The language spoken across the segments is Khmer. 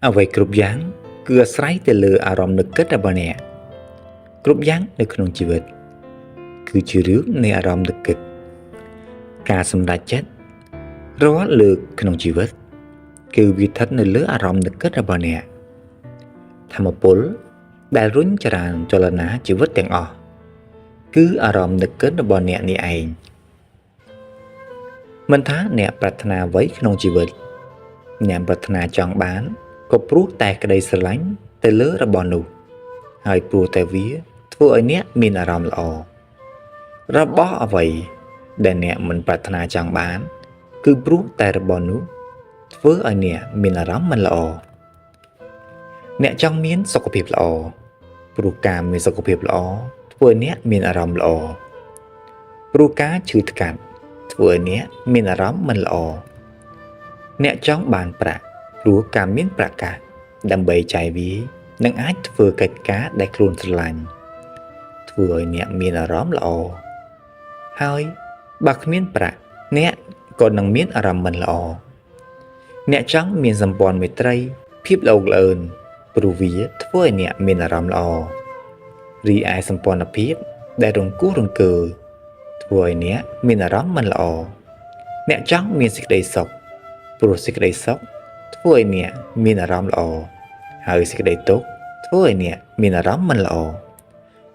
អ្វីគ្រប់យ៉ាងគឺអាស្រ័យទៅលើអារម្មណ៍នឹកគិតរបស់អ្នកគ្រប់យ៉ាងនៅក្នុងជីវិតគឺជារឿងនៃអារម្មណ៍នឹកគិតការសម្រេចចិត្តរាល់លើកក្នុងជីវិតគឺវាស្ថិតនៅលើអារម្មណ៍នឹកគិតរបស់អ្នកធម៌ពលដែលរុញច្រានចលនាជីវិតទាំងអស់គឺអារម្មណ៍នឹកគិតរបស់អ្នកនេះឯងមិនថាអ្នកប្រាថ្នាអ្វីក្នុងជីវិតអ្នកប្រាថ្នាចង់បានក៏ព្រោះតែក្តីស្រឡាញ់ទៅលើរបស់នោះហើយព្រោះតែវាធ្វើឲ្យអ្នកមានអារម្មណ៍ល្អរបស់អ្វីដែលអ្នកមិនប្រាថ្នាចង់បានគឺព្រោះតែរបស់នោះធ្វើឲ្យអ្នកមានអារម្មណ៍មិនល្អអ្នកចង់មានសុខភាពល្អព្រោះការមានសុខភាពល្អធ្វើឲ្យអ្នកមានអារម្មណ៍ល្អព្រោះការឈឺថ្កាត់ធ្វើឲ្យអ្នកមានអារម្មណ៍មិនល្អអ្នកចង់បានប្រាក់ព្រោះការមានប្រាក់កាសដើម្បីចាយវាយនិងអាចធ្វើកិច្ចការដែលខ្លួនស្រឡាញ់ធ្វើឲ្យអ្នកមានអារម្មណ៍ល្អហើយបើគ្មានប្រាក់អ្នកក៏នឹងមានអារម្មណ៍មិនល្អអ្នកចង់មានសម្ព័ន្ធមេត្រីភាពល្អល្អឿនព្រោះវាធ្វើឲ្យអ្នកមានអារម្មណ៍ល្អរីឯសម្ព័ន្ធភាពដែលរង្គោះរង្គើធ្វើឲ្យអ្នកមានអារម្មណ៍មិនល្អអ្នកចង់មានសេចក្តីសុខព្រោះសេចក្តីសុខធ្វើឲ្យអ្នកមានអារម្មណ៍ល្អហើយសេចក្តីទុក្ខធ្វើឲ្យអ្នកមានអារម្មណ៍មិនល្អ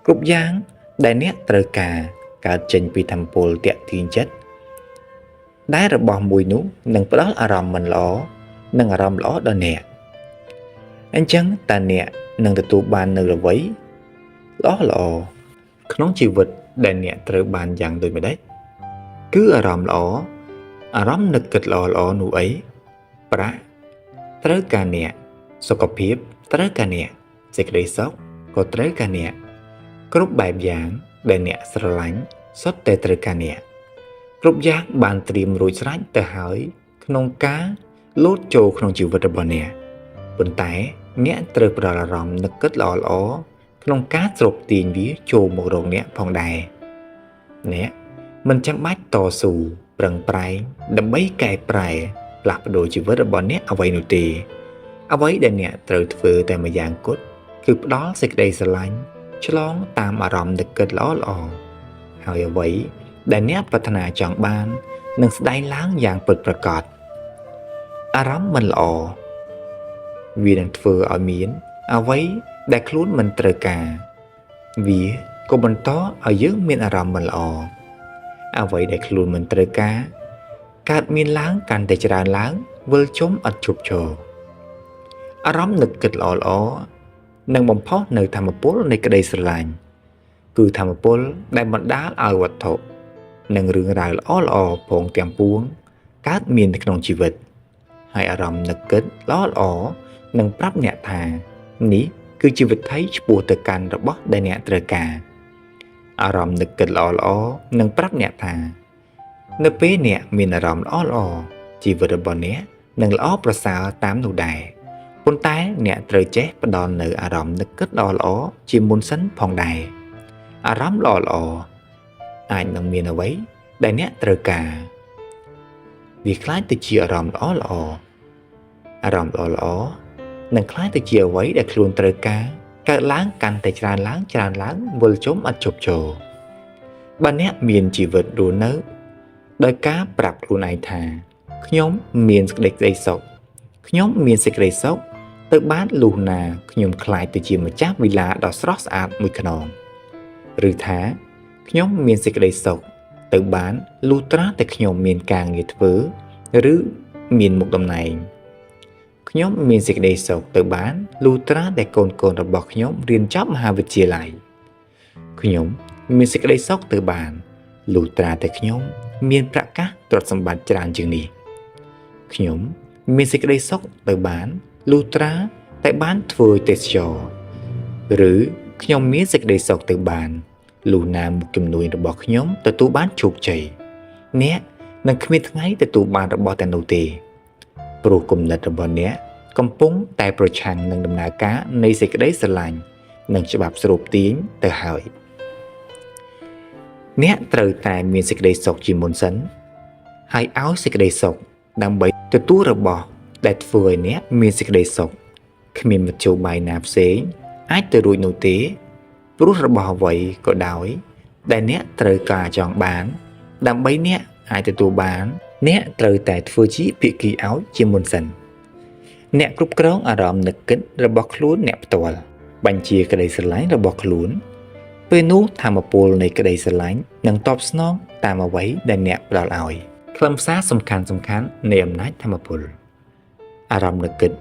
គ្រប់យ៉ាងដែលអ្នកត្រូវការកើតចេញពីធម៌ពលតាក់ទាញចិត្តដែលរបស់មួយនោះនឹងផ្ដល់អារម្មណ៍មិនល្អនិងអារម្មណ៍ល្អដល់អ្នកអញ្ចឹងតើអ្នកនឹងទទួលបាននៅអ្វីល្អល្អក្នុងជីវិតដែលអ្នកត្រូវបានយ៉ាងដូចម្តេចគឺអារម្មណ៍ល្អអារម្មណ៍នឹកគិតល្អល្អនោះអីប្រាក់ត្រូវការអ្នកសុខភាពត្រូវការអ្នកសេចក្តីសុខក៏ត្រូវការអ្នកគ្រប់បែបយ៉ាងដែលអ្នកស្រឡាញ់សុទ្ធតែត្រូវការអ្នកគ្រប់យ៉ាងបានត្រៀមរួចស្រេចទៅហើយក្នុងការលោតចូលក្នុងជីវិតរបស់អ្នកប៉ុន្តែអ្នកត្រូវផ្ដល់អារម្មណ៍នឹកគិតល្អល្អក្នុងការស្រូបទាញវាចូលមករកអ្នកផងដែរអ្នកមិនចាំបាច់តស៊ូប្រឹងប្រែងដើម្បីកែប្រែផ្លាស់ប្ដូរជីវិតរបស់អ្នកអ្វីនោះទេអ្វីដែលអ្នកត្រូវធ្វើតែម្យ៉ាងគត់គឺផ្ដល់សេចក្តីស្រឡាញ់ឆ្លងតាមអារម្មណ៍នឹកគិតល្អល្អហើយអ្វីដែលអ្នកប្រាថ្នាចង់បាននឹងស្ដែងឡើងយ៉ាងពិតប្រាកដអារម្មណ៍មិនល្អវានឹងធ្វើឲ្យមានអ្វីដែលខ្លួនមិនត្រូវការវាក៏បន្តឲ្យយើងមានអារម្មណ៍មិនល្អអ្វីដែលខ្លួនមិនត្រូវការកើតមានឡើងកាន់តែច្រើនឡើងវិលជុំឥតឈប់ឈរអារម្មណ៍នឹកគិតល្អល្អនឹងបំផុសនៅធម៌ពលនៃក្តីស្រឡាញ់គឺធម៌ពលដែលបណ្ដាលឲ្យវត្ថុនិងរឿងរ៉ាវល្អល្អផងទាំងពួងកើតមាននៅក្នុងជីវិតហើយអារម្មណ៍នឹកគិតល្អល្អនឹងប្រាប់អ្នកថានេះគឺជាវិថីឆ្ពោះទៅកាន់របស់ដែលអ្នកត្រូវការអារម្មណ៍នឹកគិតល្អល្អនឹងប្រាប់អ្នកថានៅពេលអ្នកមានអារម្មណ៍ល្អល្អជីវិតរបស់អ្នកនឹងល្អប្រសើរតាមនោះដែរប៉ុន្តែអ្នកត្រូវចេះផ្ដល់នៅអារម្មណ៍នឹកគិតល្អល្អជាមុនសិនផងដែរអារម្មណ៍ល្អល្អអាចនឹងមានអ្វីដែលអ្នកត្រូវការវាក្លាយទៅជាអារម្មណ៍ល្អល្អអារម្មណ៍ល្អល្អនឹងក្លាយទៅជាអ្វីដែលខ្លួនត្រូវការកើតឡើងកាន់តែច្រើនឡើងច្រើនឡើងវិលជុំឥតឈប់ឈរបើអ្នកមានជីវិតរស់នៅដោយការប្រាប់ខ្លួនឯងថាខ្ញុំមានសេចក្តីក្តីសុខខ្ញុំមានសេចក្តីសុខទៅបានលុះណាខ្ញុំក្លាយទៅជាម្ចាស់វិឡាដ៏ស្រស់ស្អាតមួយខ្នងឬថាខ្ញុំមានសេចក្តីសុខទៅបានលុះត្រាតែខ្ញុំមានការងារធ្វើឬមានមុខតំណែងខ្ញុំមានសេចក្តីសុខទៅបានលុះត្រាតែកូនៗរបស់ខ្ញុំរៀនចប់មហាវិទ្យាល័យខ្ញុំមានសេចក្តីសុខទៅបានលុះត្រាតែខ្ញុំមានប្រាក់កាសទ្រព្យសម្បត្តិច្រើនជាងនេះខ្ញុំមានសេចក្តីសុខទៅបានលុះត្រាតែបានធ្វើទេសចរឬខ្ញុំមានសេចក្តីសុខទៅបានលុះណាមុខជំនួញរបស់ខ្ញុំទទួលបានជោគជ័យអ្នកនឹងគ្មានថ្ងៃទទួលបានរបស់ទាំងនោះទេព្រោះគំនិតរបស់អ្នកកំពុងតែប្រឆាំងនឹងដំណើរការនៃសេចក្តីស្រឡាញ់និងច្បាប់ស្រូបទាញទៅហើយអ្នកត្រូវតែមានសេចក្តីសុខជាមុនសិនហើយឲ្យសេចក្តីសុខដើម្បីទទួលរបស់ដែលធ្វើឲ្យអ្នកមានសេចក្តីសុខ គ្មានមធ្យោបាយណាផ្សេងអាចទៅរួចនោះទេព្រោះរបស់អ្វីក៏ដោយដែលអ្នកត្រូវការចង់បានដើម្បីអ្នកអាចទទួលបានអ្នកត្រូវតែធ្វើជាភាគីឲ្យជាមុនសិនអ្នកគ្រប់គ្រងអារម្មណ៍នឹកគិតរបស់ខ្លួនអ្នកផ្ទាល់បញ្ជាក្តីស្រឡាញ់របស់ខ្លួនពេលនោះធម៌ពលនៃក្តីស្រឡាញ់នឹងតបស្នងតាមអ្វីដែលអ្នកផ្ដល់ឲ្យខ្លឹមសារសំខាន់ៗនៃអំណាចធម៌ពលអារម្មណ៍នឹកគិត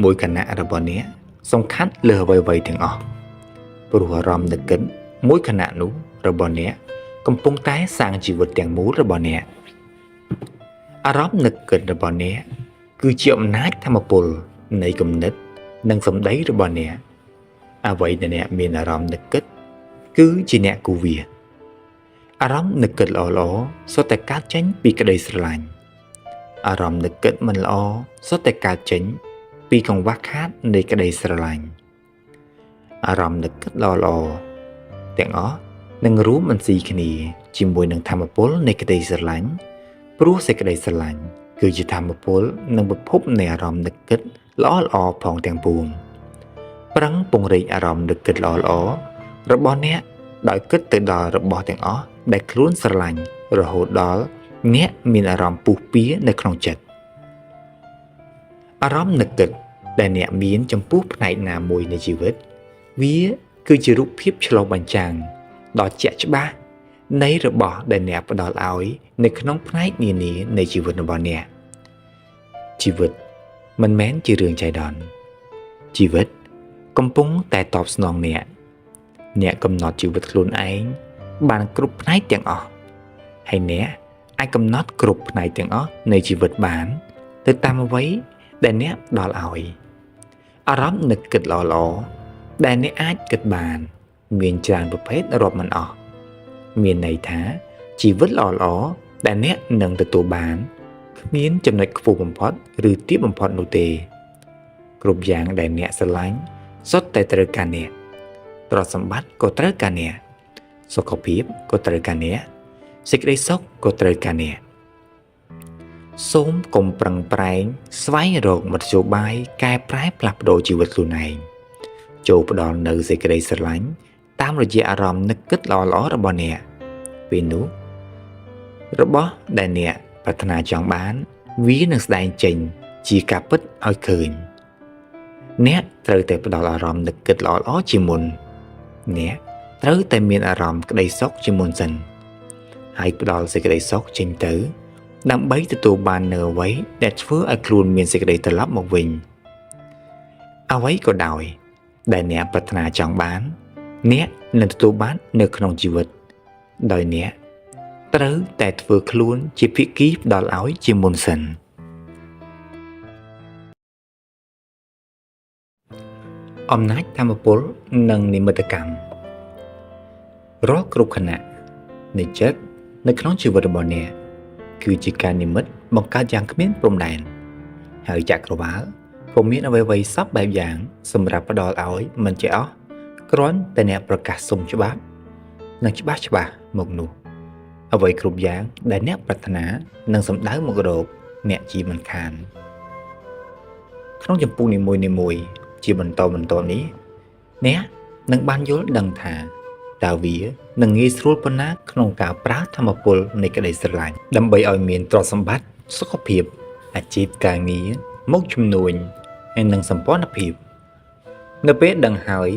មួយខណៈរបស់អ្នកសំខាន់លើអ្វីៗទាំងអស់ព្រោះអារម្មណ៍នឹកគិតមួយខណៈនោះរបស់អ្នកកំពុងតែសាងជីវិតទាំងមូលរបស់អ្នកអារម្មណ៍នឹកគិតរបស់អ្នកគឺជាអំណាចធម៌ពលនៃគំនិតនិងសម្ដីរបស់អ្នកអ្វីដែលអ្នកមានអារម្មណ៍នឹកគិតគឺជាអ្នកគូវាអារម្មណ៍នឹកគិតល្អៗសុទ្ធតែកើតចេញពីក្តីស្រឡាញ់អារម្មណ៍នឹកគិតមិនល្អសុទ្ធតែកើតចេញពីកង្វះខាតនៃក្តីស្រឡាញ់អារម្មណ៍នឹកគិតល្អៗទាំងអស់នឹងរួមបន្ស៊ីគ្នាជាមួយនឹងធម៌ពលនៃក្តីស្រឡាញ់ព្រោះសេចក្តីស្រឡាញ់គឺជាធម៌ពលនិងប្រភពនៃអារម្មណ៍នឹកគិតល្អៗផងទាំងពួងប្រឹងពង្រីកអារម្មណ៍នឹកគិតល្អៗរបស់អ្នកដោយគិតទៅដល់របស់ទាំងអស់ដែលខ្លួនស្រឡាញ់រហូតដល់អ្នកមានអារម្មណ៍ពុះពៀនៅក្នុងចិត្តអារម្មណ៍នឹកគិតដែលអ្នកមានចំពោះផ្នែកណាមួយនៃជីវិតវាគឺជារូបភាពឆ្លុះបញ្ចាំងដ៏ជាក់ច្បាស់នៃរបស់ដែលអ្នកផ្ដល់ឲ្យនៅក្នុងផ្នែកនានានៃជីវិតរបស់អ្នកជីវិតមិនមែនជារឿងចៃដន្យជីវិតកំពុងតែតបស្នងអ្នកអ្នកកំណត់ជីវិតខ្លួនឯងបានគ្រប់ផ្នែកទាំងអស់ហើយអ្នកអាចកំណត់គ្រប់ផ្នែកទាំងអស់នៃជីវិតបានទៅតាមអ្វីដែលអ្នកផ្ដល់ឲ្យអារម្មណ៍នឹកគិតល្អៗដែលអ្នកអាចគិតបានមានច្រើនប្រភេទរាប់មិនអស់មានន័យថាជីវិតល្អៗដែលអ្នកនឹងទទួលបានគ្មានចំណុចខ្ពស់បំផុតឬទាបបំផុតនោះទេគ្រប់យ៉ាងដែលអ្នកស្រឡាញ់សុទ្ធតែត្រូវការអ្នកទ្រព្យសម្បត្តិក៏ត្រូវការអ្នកសុខភាពក៏ត្រូវការអ្នកសេចក្តីសុខក៏ត្រូវការអ្នកសូមកុំប្រឹងប្រែងស្វែងរកមធ្យោបាយកែប្រែផ្លាស់ប្ដូរជីវិតខ្លួនឯងចូលផ្ដល់នៅសេចក្តីស្រឡាញ់តាមរយៈអារម្មណ៍នឹកគិតល្អៗរបស់អ្នកពេលនោះរបស់ដែលអ្នកប្រាថ្នាចង់បានវានឹងស្ដែងចេញជាការពិតឲ្យឃើញអ្នកត្រូវតែផ្ដល់អារម្មណ៍នឹកគិតល្អៗជាមុនអ្នកត្រូវតែមានអារម្មណ៍ក្តីសុខជាមុនសិនហើយផ្ដល់សេចក្តីសុខចេញទៅដើម្បីទទួលបាននូវអ្វីដែលធ្វើឲ្យខ្លួនមានសេចក្តីត្រឡប់មកវិញអ្វីក៏ដោយដែលអ្នកប្រាថ្នាចង់បានអ្នកនឹងទទួលបាននៅក្នុងជីវិតដោយអ្នកត្រូវតែធ្វើខ្លួនជាភាគីផ្ដល់ឲ្យជាមុនសិនអំណាចធម៌ពលនិងនិមិត្តកម្មរាល់គ្រប់ខណៈនៃចិត្តនៅក្នុងជីវិតរបស់អ្នកគឺជាការនិមិត្តបង្កើតយ៉ាងគ្មានព្រំដែនហើយចក្រវាលក៏មានអ្វីៗសពបែបយ៉ាងសម្រាប់ផ្ដល់ឲ្យមិនចេះអស់គ្រាន់តែអ្នកប្រកាសសុំច្បាប់និងច្បាស់មកនោះអ្វីគ្រប់យ៉ាងដែលអ្នកប្រាថ្នានឹងសម្ដៅមករកអ្នកជាមិនខានក្នុងចម្ពោះនីមួយៗជាបន្តបន្ទាប់នេះអ្នកនឹងបានយល់ដឹងថាតើវានឹងងាយស្រួលប៉ុណ្ណាក្នុងការប្រើធម៌ពលនៃក្តីស្រឡាញ់ដើម្បីឲ្យមានទ្រព្យសម្បត្តិសុខភាពអាជីពការងារមុខជំនួញហើយនិងសម្ព័ន្ធភាពនៅពេលដឹងហើយ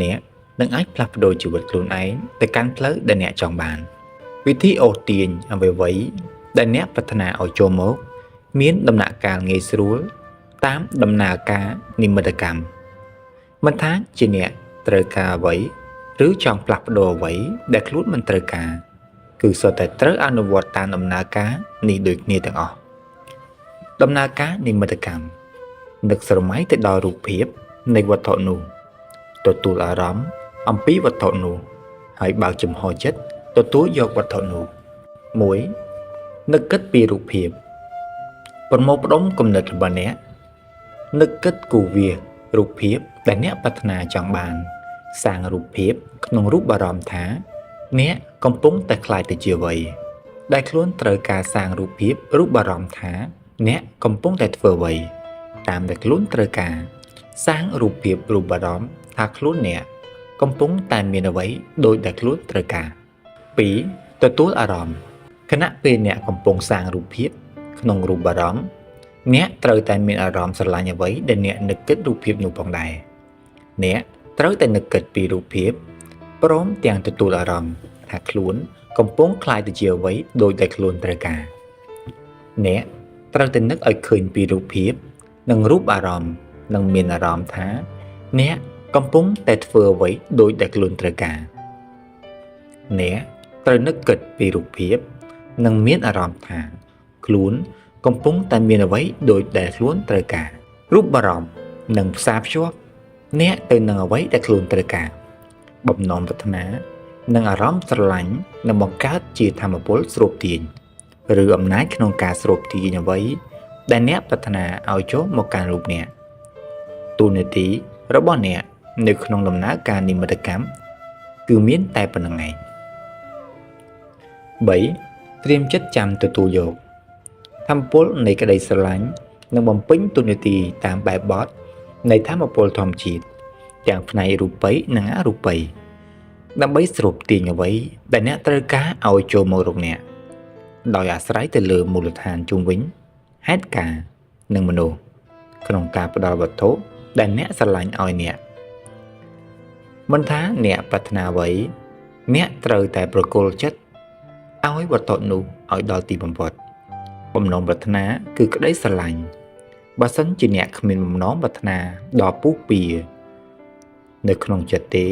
អ្នកនឹងអាចផ្លាស់ប្ដូរជីវិតខ្លួនឯងទៅកាន់ផ្លូវដែលអ្នកចង់បានវិធីអូសទាញអ្វីៗដែលអ្នកប្រាថ្នាឲ្យចូលមកមានដំណាក់កាលងាយស្រួលតាមដំណើរការនិមិត្តកម្មមិនថាជាអ្នកត្រូវការអ្វីឬចង់ផ្លាស់ប្ដូរអ្វីដែលខ្លួនមិនត្រូវការគឺសុទ្ធតែត្រូវអនុវត្តតាមដំណើរការនេះដូចគ្នាទាំងអស់ដំណើរការនិមិត្តកម្មនឹកស្រមៃទៅដល់រូបភាពនៃវត្ថុនោះទទួលអារម្មណ៍អំពីវត្ថុនោះហើយបើកចំហចិត្តទទួលយកវត្ថុនោះ1នឹកគិតពីរូបភាពប្រមូលផ្ដុំគំនិតរបស់អ្នកនឹកគិតគូវារូបភាពដែលអ្នកប្រាថ្នាចង់បានសាងរូបភាពក្នុងរូបអារម្មណ៍ថាអ្នកកំពុងតែក្លាយទៅជាអ្វីដែលខ្លួនត្រូវការសាងរូបភាពរូបអារម្មណ៍ថាអ្នកកំពុងតែធ្វើអ្វីតាមដែលខ្លួនត្រូវការ សាងរូបភាពរូបអារម្មណ៍ថាខ្លួនអ្នកកំពុងតែមានអ្វីដូចដែលខ្លួនត្រូវការ2ទទួលអារម្មណ៍ខណៈពេលអ្នកកំពុងសាងរូបភាពក្នុងរូបអារម្មណ៍អ្នកត្រូវតែមានអារម្មណ៍ស្រឡាញ់អ្វីដែលអ្នកនឹកគិតរូបភាពនោះផងដែរអ្នកត្រូវតែនឹកគិតពីរូបភាពព្រមទាំងទទួលអារម្មណ៍ថាខ្លួនកំពុងក្លាយទៅជាអ្វីដូចដែលខ្លួនត្រូវការអ្នកត្រូវតែនឹកឲ្យឃើញពីរូបភាពនិងរូបអារម្មណ៍និងមានអារម្មណ៍ថាអ្នកកំពុងតែធ្វើអ្វីដូចដែលខ្លួនត្រូវការអ្នកត្រូវនឹកគិតពីរូបភាពនិងមានអារម្មណ៍ថាខ្លួនកំពុងតែមានអ្វីដូចដែលខ្លួនត្រូវការរូបអារម្មណ៍និងផ្សារភ្ជាប់អ្នកទៅនឹងអ្វីដែលខ្លួនត្រូវការបំណងប្រាថ្នានិងអារម្មណ៍ស្រឡាញ់នឹងបង្កើតជាធម៌ពលស្រូបទាញឬអំណាចក្នុងការស្រូបទាញអ្វីដែលអ្នកប្រាថ្នាឲ្យចូលមកកាន់រូបអ្នកតួនាទីរបស់អ្នកនៅក្នុងដំណើរការនិមិត្តកម្មគឺមានតែប៉ុណ្្នឹងឯង3ត្រៀមចិត្តចាំទទួលយកធម៌ពលនៃក្តីស្រឡាញ់នឹងបំពេញតួនាទីតាមបែបបទនៃធម៌ពលធម្មជាតិទាំងផ្នែករូបីនិងអរូបីដើម្បីស្រូបទាញអ្វីដែលអ្នកត្រូវការឲ្យចូលមករកអ្នកដោយអាស្រ័យទៅលើមូលដ្ឋានជុំវិញហេតុការណ៍និងមនុស្សក្នុងការផ្ដល់វត្ថុដែលអ្នកស្រឡាញ់ឲ្យអ្នកមិនថាអ្នកប្រាថ្នាអ្វីអ្នកត្រូវតែប្រគល់ចិត្តឲ្យវត្ថុនោះឲ្យដល់ទីបំផុតបំណងប្រាថ្នាគឺក្តីស្រឡាញ់បើសិនជាអ្នកគ្មានបំណងប្រាថ្នាដ៏ពុះពៀនៅក្នុងចិត្តទេ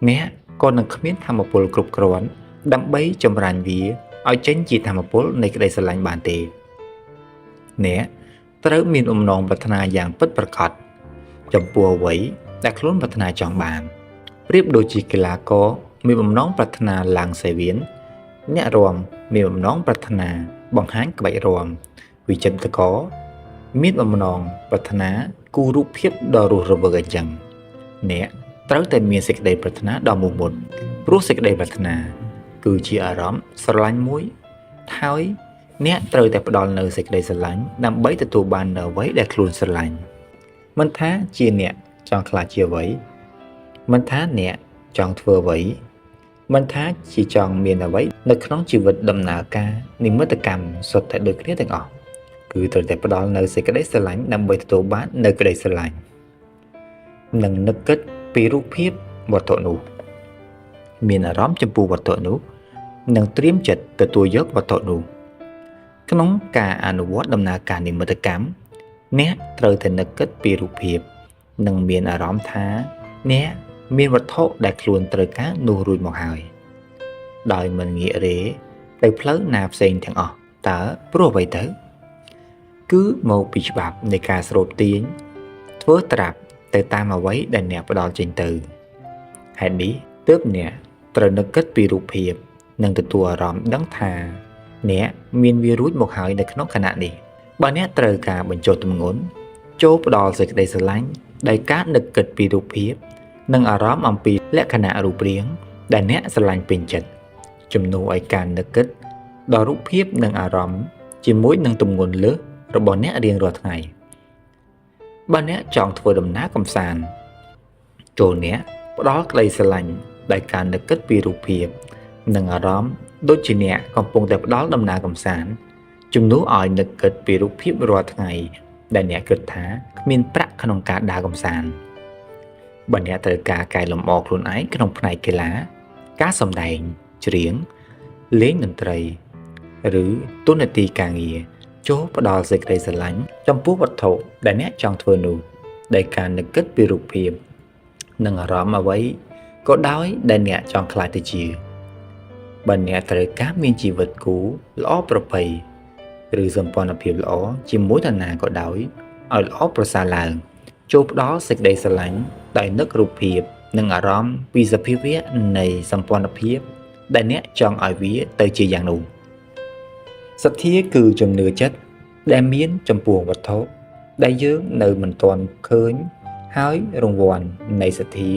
អ្នកក៏នឹងគ្មានធម៌ពលគ្រប់គ្រាន់ដើម្បីចម្រាញ់វាឲ្យចេញជាធម៌ពលនៃក្តីស្រឡាញ់បានទេអ្នកត្រូវមានបំណងប្រាថ្នាយ៉ាងពិតប្រាកដចំពោះអ្វីដែលខ្លួនប្រាថ្នាចង់បានប្រៀបដូចជាកីឡាករមានបំណងប្រាថ្នាឡើងសីវៀនអ្នករាំមានបំណងប្រាថ្នាបង្ហាញក្បាច់រាំវិចិត្រករមានបំណងប្រាថ្នាគូររូបភាពដ៏រស់រវើកអញ្ចឹងអ្នកត្រូវតែមានសេចក្តីប្រាថ្នាដ៏មោះមុតព្រោះសេចក្តីប្រាថ្នាគឺជាអារម្មណ៍ស្រឡាញ់មួយហើយអ្នកត្រូវតែផ្ដល់នៅសេចក្តីស្រឡាញ់ដើម្បីទទួលបាននូវអ្វីដែលខ្លួនស្រឡាញ់មិនថាជាអ្នកចង់ក្លាយជាអ្វីមិនថាអ្នកចង់ធ្វើអ្វីមិនថាជាចង់មានអ្វីនៅក្នុងជីវិតដំណើរការនិមិត្តកម្មសុទ្ធតែដូចគ្នាទាំងអស់គឺត្រូវតែផ្ដល់នៅសេចក្តីស្រឡាញ់ដើម្បីទទួលបាននៅក្តីស្រឡាញ់និងនឹកគិតពីរូបភាពវត្ថុនោះមានអារម្មណ៍ចំពោះវត្ថុនោះនិងត្រៀមចិត្តទទួលយកវត្ថុនោះក្នុងការអនុវត្តដំណើរការនិមិត្តកម្មអ្នកត្រូវតែនឹកគិតពីរូបភាពនិងមានអារម្មណ៍ថាអ្នកមានវត្ថុដែលខ្លួនត្រូវការនោះរួចមកហើយដោយមិនងាករេទៅផ្លូវណាផ្សេងទាំងអស់តើព្រោះអ្វីទៅគឺមកពីច្បាប់នៃការស្រូបទាញធ្វើត្រាប់ទៅតាមអ្វីដែលអ្នកផ្ដល់ចេញទៅហេតុនេះទើបអ្នកត្រូវនឹកគិតពីរូបភាពនិងទទួលអារម្មណ៍ដឹងថាអ្នកមានវារួចមកហើយនៅក្នុងខណៈនេះបើអ្នកត្រូវការបញ្ចុះទម្ងន់ចូលផ្ដល់សេចក្តីស្រឡាញ់ដោយការនឹកគិតពីរូបភាពនិងអារម្មណ៍អំពីលក្ខណៈរូបរាងដែលអ្នកស្រឡាញ់ពេញចិត្តជំនួសឲ្យការនឹកគិតដល់រូបភាពនិងអារម្មណ៍ជាមួយនឹងទម្ងន់លើសរបស់អ្នករៀងរាល់ថ្ងៃបើអ្នកចង់ធ្វើដំណើរកម្សាន្តចូលអ្នកផ្ដល់ក្តីស្រឡាញ់ដោយការនឹកគិតពីរូបភាពនិងអារម្មណ៍ដូចជាអ្នកកំពុងតែផ្ដល់ដំណើរកម្សាន្តជំនួសឲ្យនឹកគិតពីរូបភាពរាល់ថ្ងៃដែលអ្នកគិតថាគ្មានប្រាក់ក្នុងការដើរកម្សាន្តបើអ្នកត្រូវការកែលម្អខ្លួនឯងក្នុងផ្នែកកីឡាការសម្ដែងច្រៀងលេងតន្ត្រីឬតួនាទីការងារចូលផ្ដល់សេចក្តីស្រឡាញ់ចំពោះវត្ថុដែលអ្នកចង់ធ្វើនោះដោយការនឹកគិតពីរូបភាពនិងអារម្មណ៍អ្វីក៏ដោយដែលអ្នកចង់ក្លាយទៅជាបើអ្នកត្រូវការមានជីវិតគូល្អប្រពៃឬសម្ព័ន្ធភាពល្អជាមួយនរណាក៏ដោយឲ្យល្អប្រសើរឡើងចូលផ្ដល់សេចក្តីស្រឡាញ់ដោយនឹករូបភាពនិងអារម្មណ៍ពីសភាវៈនៃសម្ព័ន្ធភាពដែលអ្នកចង់ឲ្យវាទៅជាយ៉ាងនោះសទ្ធាគឺជំនឿចិត្តដែលមានចំពោះវត្ថុដែលយើងនៅមិនទាន់ឃើញហើយរង្វាន់នៃសទ្ធា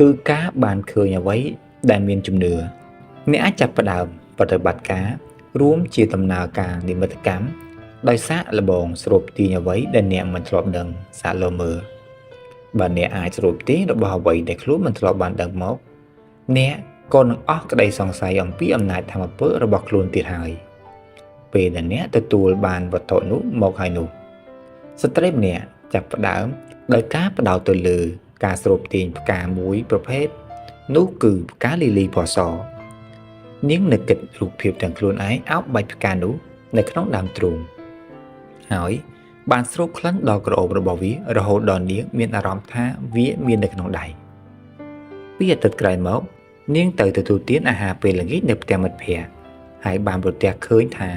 គឺការបានឃើញអ្វីដែលមានជំនឿអ្នកអាចចាប់ផ្ដើមប្រតិបត្តិការរួមជាដំណើរការនិមិត្តកម្មដោយសាកល្បងស្រូបទាញអ្វីដែលអ្នកមិនធ្លាប់ដឹងសាកល្បងមើល បើអ្នកអាចស្រូបទាញរបស់អ្វីដែលខ្លួនមិនធ្លាប់បានដឹងមកអ្នកក៏នឹងអស់ក្តីសង្ស័យអំពីអំណាចធម៌ពលរបស់ខ្លួនទៀតហើយពេលដែលអ្នកទទួលបានវត្ថុនោះមកហើយនោះស្ត្រីម្នាក់ចាប់ផ្ដើមដោយការផ្ដោតទៅលើការស្រូបទាញផ្កាមួយប្រភេទនោះគឺផ្កាលីលីពណ៌សនាងនឹកគិតរូបភាពទាំងខ្លួនឯងអោបបាច់ផ្កានោះនៅក្នុងដើមទ្រូងហើយបានស្រូបក្លិនដ៏ក្រអូបរបស់វារហូតដល់នាងមានអារម្មណ៍ថាវាមាននៅក្នុងដៃពីអាទិត្យក្រោយមកនាងទៅទទួលទានអាហារពេលល្ងាចនៅផ្ទះមិត្តភ័ក្តិហើយបានប្រទះឃើញថា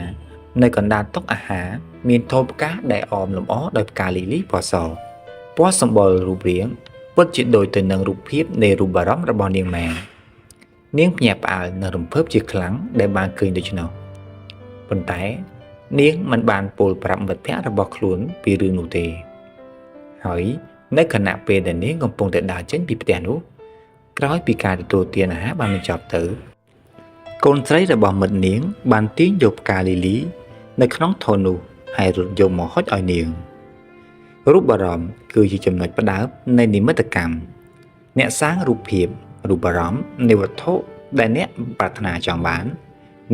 នៅកណ្ដាលតុអាហារមានថូផ្កាដែលអមលម្អដោយផ្កាលីលីពណ៌សពណ៌សម្បុររូបរាងពិតជាដូចទៅនឹងរូបភាពនៃរូបអារម្មណ៍របស់នាងមែននាងភ្ញាក់ផ្អើលនិងរំភើបជាខ្លាំងដែលបានឃើញដូច្នោះប៉ុន្តែនាងមិនបានពោលប្រាប់មិត្តភ័ក្តិរបស់ខ្លួនពីរឿងនោះទេហើយនៅខណៈពេលដែលនាងកំពុងតែដើរចេញពីផ្ទះនោះក្រោយពីការទទួលទានអាហារបានបញ្ចប់ទៅកូនស្រីរបស់មិត្តនាងបានទាញយកផ្កាលីលីនៅក្នុងថូនោះហើយរត់យកមកហុចឲ្យនាងរូបអារម្មណ៍គឺជាចំណុចផ្ដើមនៃនិមិត្តកម្មអ្នកសាងរូបភាពរូបអារម្មណ៍នៃវត្ថុដែលអ្នកប្រាថ្នាចង់បាន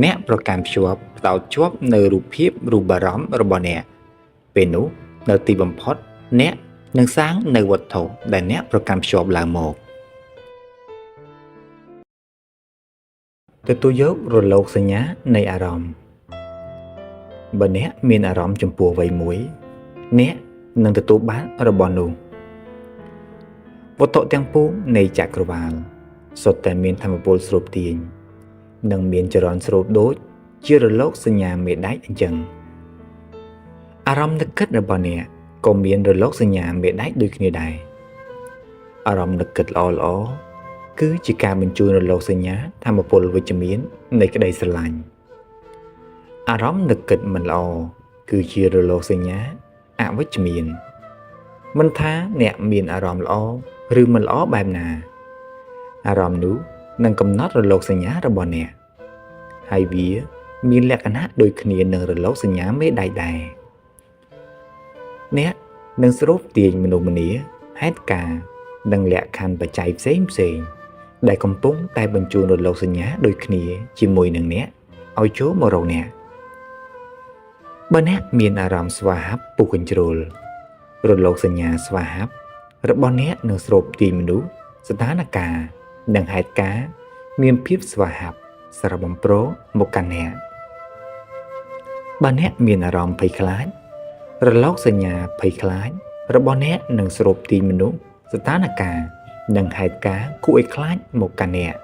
អ្នកប្រកាន់ភ្ជាប់ផ្ដោតជាប់នៅរូបភាពរូបអារម្មណ៍របស់អ្នកពេលនោះនៅទីបំផុតអ្នកនឹងសាងនៅវត្ថុដែលអ្នកប្រកាន់ភ្ជាប់ឡើងមកទទួលយករលកសញ្ញានៃអារម្មណ៍បើអ្នកមានអារម្មណ៍ចំពោះអ្វីមួយអ្នកនឹងទទួលបានរបស់នោះវត្ថុទាំងពួងនៃចក្រវាលសុទ្ធតែមានធម៌ពលស្រូបទាញនិងមានចរន្តស្រូបដូចជារលកសញ្ញាមេដែកអញ្ចឹងអារម្មណ៍នឹកគិតរបស់អ្នកក៏មានរលកសញ្ញាមេដែកដូចគ្នាដែរអារម្មណ៍នឹកគិតល្អៗគឺជាការបញ្ជូនរលកសញ្ញាធម៌ពលវិជ្ជមាននៃក្តីស្រឡាញ់អារម្មណ៍នឹកគិតមិនល្អគឺជារលកសញ្ញាអវិជ្ជមានមិនថាអ្នកមានអារម្មណ៍ល្អឬមិនល្អបែបណាអារម្មណ៍នោះនឹងកំណត់រលកសញ្ញារបស់អ្នកហើយវាមានលក្ខណៈដូចគ្នានឹងរលកសញ្ញាមេដែកដែរអ្នកនឹងស្រូបទាញមនុស្សម្នាហេតុការណ៍និងលក្ខខណ្ឌបច្ច័យផ្សេងផ្សេងដែលកំពុងតែបញ្ជូនរលកសញ្ញាដូចគ្នាជាមួយនឹងអ្នកឲ្យចូលមករកអ្នកបើអ្នកមានអារម្មណ៍ស្វាហាប់ពុះកញ្ជ្រោលរលកសញ្ញាស្វាហាប់របស់អ្នកនឹងស្រូបទាញមនុស្សស្ថានភាពនិងហេតុការណ៍មានភាពស្វាហាប់សរបំប្រមកកាន់អ្នកបើអ្នកមានអារម្មណ៍ភ័យខ្លាចរលកសញ្ញាភ័យខ្លាចរបស់អ្នកនឹងស្រូបទាញមនុស្សស្ថានភាពនិងហេតុការណ៍គួរឲ្យខ្លាចមកកាន់អ្នក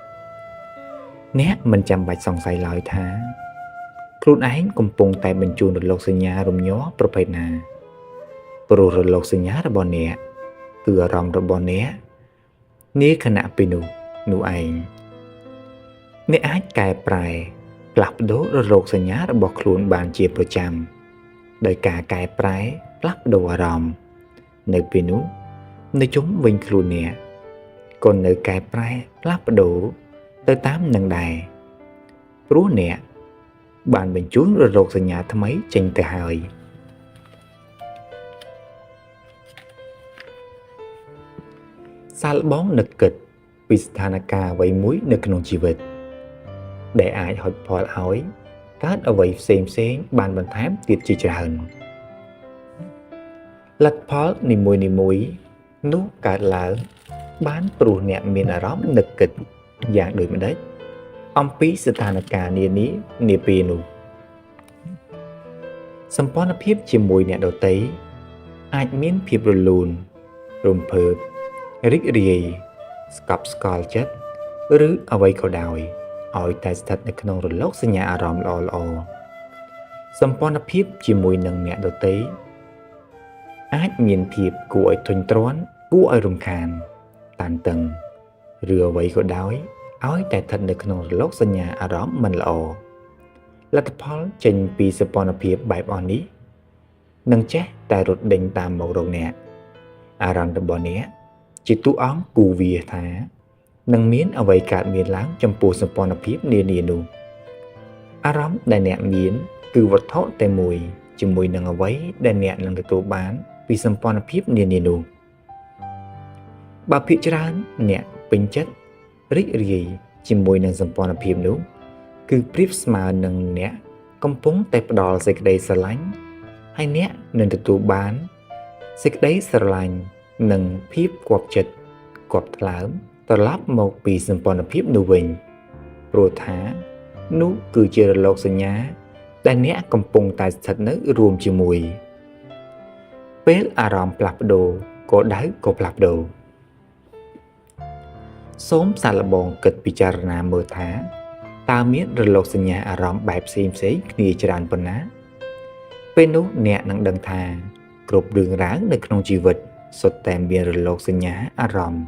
អ្នកមិនចាំបាច់សង្ស័យឡើយថាខ្លួនឯងកំពុងតែបញ្ជូនរលកសញ្ញារំញ័រប្រភេទណាព្រោះរលកសញ្ញារបស់អ្នកគឺអារម្មណ៍របស់អ្នកនាខណៈពេលនោះនោះឯងអ្នកអាចកែប្រែផ្លាស់ប្ដូររលកសញ្ញារបស់ខ្លួនបានជាប្រចាំដោយការកែប្រែផ្លាស់ប្ដូរអារម្មណ៍នៅពេលនោះនៅជុំវិញខ្លួនអ្នកក៏នៅកែប្រែផ្លាស់ប្ដូរទៅតាមនឹងដែរព្រោះអ្នកបានបញ្ជូនរលកសញ្ញាថ្មីចេញទៅហើយសាឡបងនឹកគិតពីស្ថានភាពអ្វីមួយនៅក្នុងជីវិតដែលអាចហុចផលឲ្យកើតអ្វីផ្សេងផ្សេងបានបន្ថែមទៀតជាច្រើនលទ្ធផលនីមួយនីមួយនោះកើតឡើងបានព្រោះអ្នកមានអារម្មណ៍នឹកគិតយ៉ាងដូចម្ដេចអំពីស្ថានភាពនានានាពេលនោះសម្ព័ន្ធភាពជាមួយអ្នកដទៃអាចមានភាពរលូនរំភើបរីករាយស្កប់ស្កល់ចិត្តឬអ្វីក៏ដោយឲ្យតែស្ថិតនៅក្នុងរលកសញ្ញាអារម្មណ៍ល្អៗសម្ព័ន្ធភាពជាមួយនឹងអ្នកដទៃអាចមានភាពគួរឲ្យធុញទ្រាន់គួរឲ្យរំខានតានតឹងឬអ្វីក៏ដោយឲ្យតែស្ថិតនៅក្នុងរលកសញ្ញាអារម្មណ៍មិនល្អលទ្ធផលចេញពីសម្ព័ន្ធភាពបែបអស់នេះនឹងចេះតែរត់ដេញតាមមករកអ្នកអារម្មណ៍របស់អ្នកជាតួអង្គគូវាថានឹងមានអ្វីកើតមានឡើងចំពោះសម្ព័ន្ធភាពនានានោះអារម្មណ៍ដែលអ្នកមានគឺវត្ថុតែមួយជាមួយនឹងអ្វីដែលអ្នកនឹងទទួលបានពីសម្ព័ន្ធភាពនានានោះ។ បើភាគច្រើនអ្នកពេញចិត្តរីករាយជាមួយនឹងសម្ព័ន្ធភាពនោះគឺប្រៀបស្មើនឹងអ្នកកំពុងតែផ្ដល់សេចក្តីស្រឡាញ់ហើយអ្នកនឹងទទួលបានសេចក្តីស្រឡាញ់និងភាពគាប់ចិត្តគាប់ថ្លើមត្រឡប់មកពីសម្ព័ន្ធភាពនោះវិញព្រោះថានោះគឺជារលកសញ្ញាដែលអ្នកកំពុងតែស្ថិតនៅរួមជាមួយពេលអារម្មណ៍ផ្លាស់ប្ដូរគោលដៅក៏ផ្លាស់ប្ដូរសូមសាកល្បងគិតពិចារណាមើលថាតើមានរលកសញ្ញាអារម្មណ៍បែបផ្សេងៗគ្នាច្រើនប៉ុណ្ណាពេលនោះអ្នកនឹងដឹងថាគ្រប់រឿងរ៉ាវនៅក្នុងជីវិតសុទ្ធតែមានរលកសញ្ញាអារម្មណ៍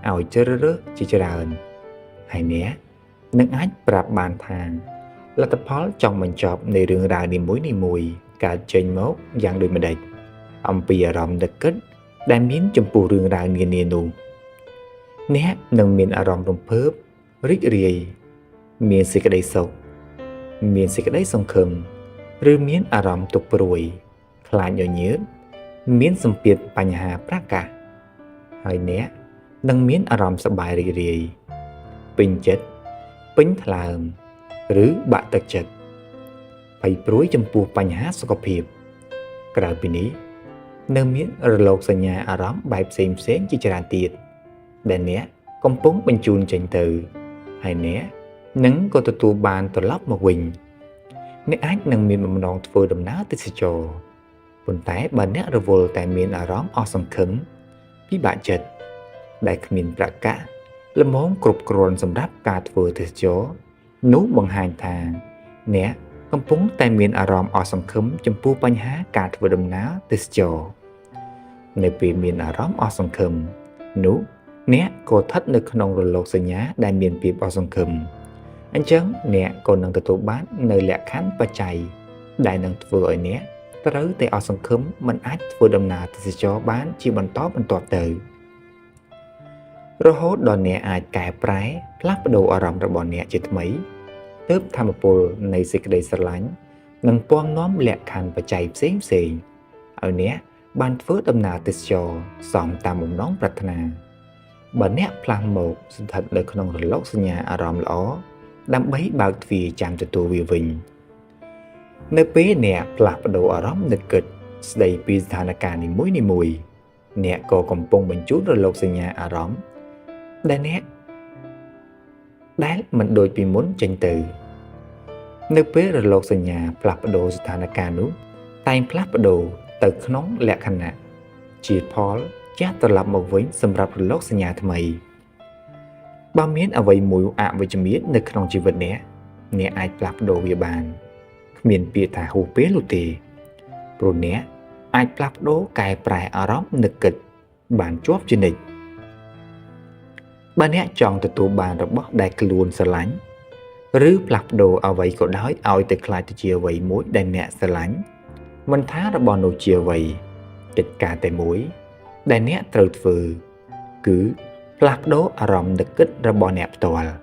ឲ្យជ្រើសរើសជាច្រើនហើយអ្នកនឹងអាចប្រាប់បានថាលទ្ធផលចង់បញ្ចប់នៃរឿងរ៉ាវនីមួយៗកើតចេញមកយ៉ាងដូចម្តេចអំពីអារម្មណ៍នឹកគិតដែលមានចំពោះរឿងរ៉ាវនានានោះអ្នកនឹងមានអារម្មណ៍រំភើបរីករាយមានសេចក្តីសុខមានសេចក្តីសង្ឃឹមឬមានអារម្មណ៍ទុក្ខព្រួយខ្លាចញញើតមានសម្ពាធបញ្ហាប្រកាសហើយអ្នកនឹងមានអារម្មណ៍សប្បាយរីករាយពេញចិត្តពេញថ្លើមឬបាក់ទឹកចិត្តភ័យព្រួយចំពោះបញ្ហាសុខភាពក្រៅពីនេះនៅមានរលកសញ្ញាអារម្មណ៍បែបផ្សេងៗជាច្រើនទៀតដែលអ្នកកំពុងបញ្ជូនចេញទៅហើយអ្នកនឹងក៏ទទួលបានត្រឡប់មកវិញអ្នកអាចនឹងមានបំណងធ្វើដំណើរទេសចរប៉ុន្តែបើអ្នករវល់តែមានអារម្មណ៍អស់សង្ឃឹមពិបាកចិត្តដែលគ្មានប្រាក់កាក់ល្មមគ្រប់គ្រាន់សម្រាប់ការធ្វើទេសចរនោះបង្ហាញថាអ្នកកំពុងតែមានអារម្មណ៍អស់សង្ឃឹមចំពោះបញ្ហាការធ្វើដំណើរទេសចរនៅពេលមានអារម្មណ៍អស់សង្ឃឹមនោះអ្នកក៏ស្ថិតនៅក្នុងរលកសញ្ញាដែលមានភាពអស់សង្ឃឹមអញ្ចឹងអ្នកក៏នឹងទទួលបាននៅលក្ខខណ្ឌបច្ច័យដែលនឹងធ្វើឲ្យអ្នកត្រូវតែអស់សង្ឃឹមមិនអាចធ្វើដំណើរទេសចរបានជាបន្តបន្ទាប់ទៅរហូតដល់អ្នកអាចកែប្រែផ្លាស់ប្ដូរអារម្មណ៍របស់អ្នកជាថ្មីទើបធម៌ពលនៃសេចក្តីស្រឡាញ់នឹងពំនាំលក្ខខណ្ឌបច្ច័យផ្សេងៗឲ្យអ្នកបានធ្វើដំណើរទេសចរសមតាមបំណងប្រាថ្នាបើអ្នកផ្លាស់មកស្ថិតនៅក្នុងរលកសញ្ញាអារម្មណ៍ល្អដើម្បីបើកទ្វារចាំទទួលវាវិញនៅពេលអ្នកផ្លាស់ប្ដូរអារម្មណ៍នឹកគិតស្ដីពីស្ថានភាពនីមួយៗអ្នកក៏កំពុងបញ្ជូនរលកសញ្ញាអារម្មណ៍ដែលអ្នកដែលមិនដូចពីមុនចេញទៅនៅពេលរលកសញ្ញាផ្លាស់ប្ដូរស្ថានភាពនោះតែងផ្លាស់ប្ដូរទៅក្នុងលក្ខណៈជាផលជះត្រឡប់មកវិញសម្រាប់រលកសញ្ញាថ្មីបើមានអ្វីមួយអវិជ្ជមាននៅក្នុងជីវិតអ្នកអ្នកអាចផ្លាស់ប្ដូរវាបានគ្មានពាក្យថាហួសពេលនោះទេព្រោះអ្នកអាចផ្លាស់ប្ដូរកែប្រែអារម្មណ៍នឹកគិតបានជាប់ជានិច្ចបើអ្នកចង់ទទួលបានរបស់ដែលខ្លួនស្រឡាញ់ឬផ្លាស់ប្ដូរអ្វីក៏ដោយឲ្យទៅក្លាយទៅជាអ្វីមួយដែលអ្នកស្រឡាញ់មិនថារបស់នោះជាអ្វីកិច្ចការតែមួយដែលអ្នកត្រូវធ្វើគឺផ្លាស់ប្ដូរអារម្មណ៍នឹកគិតរបស់អ្នកផ្ទាល់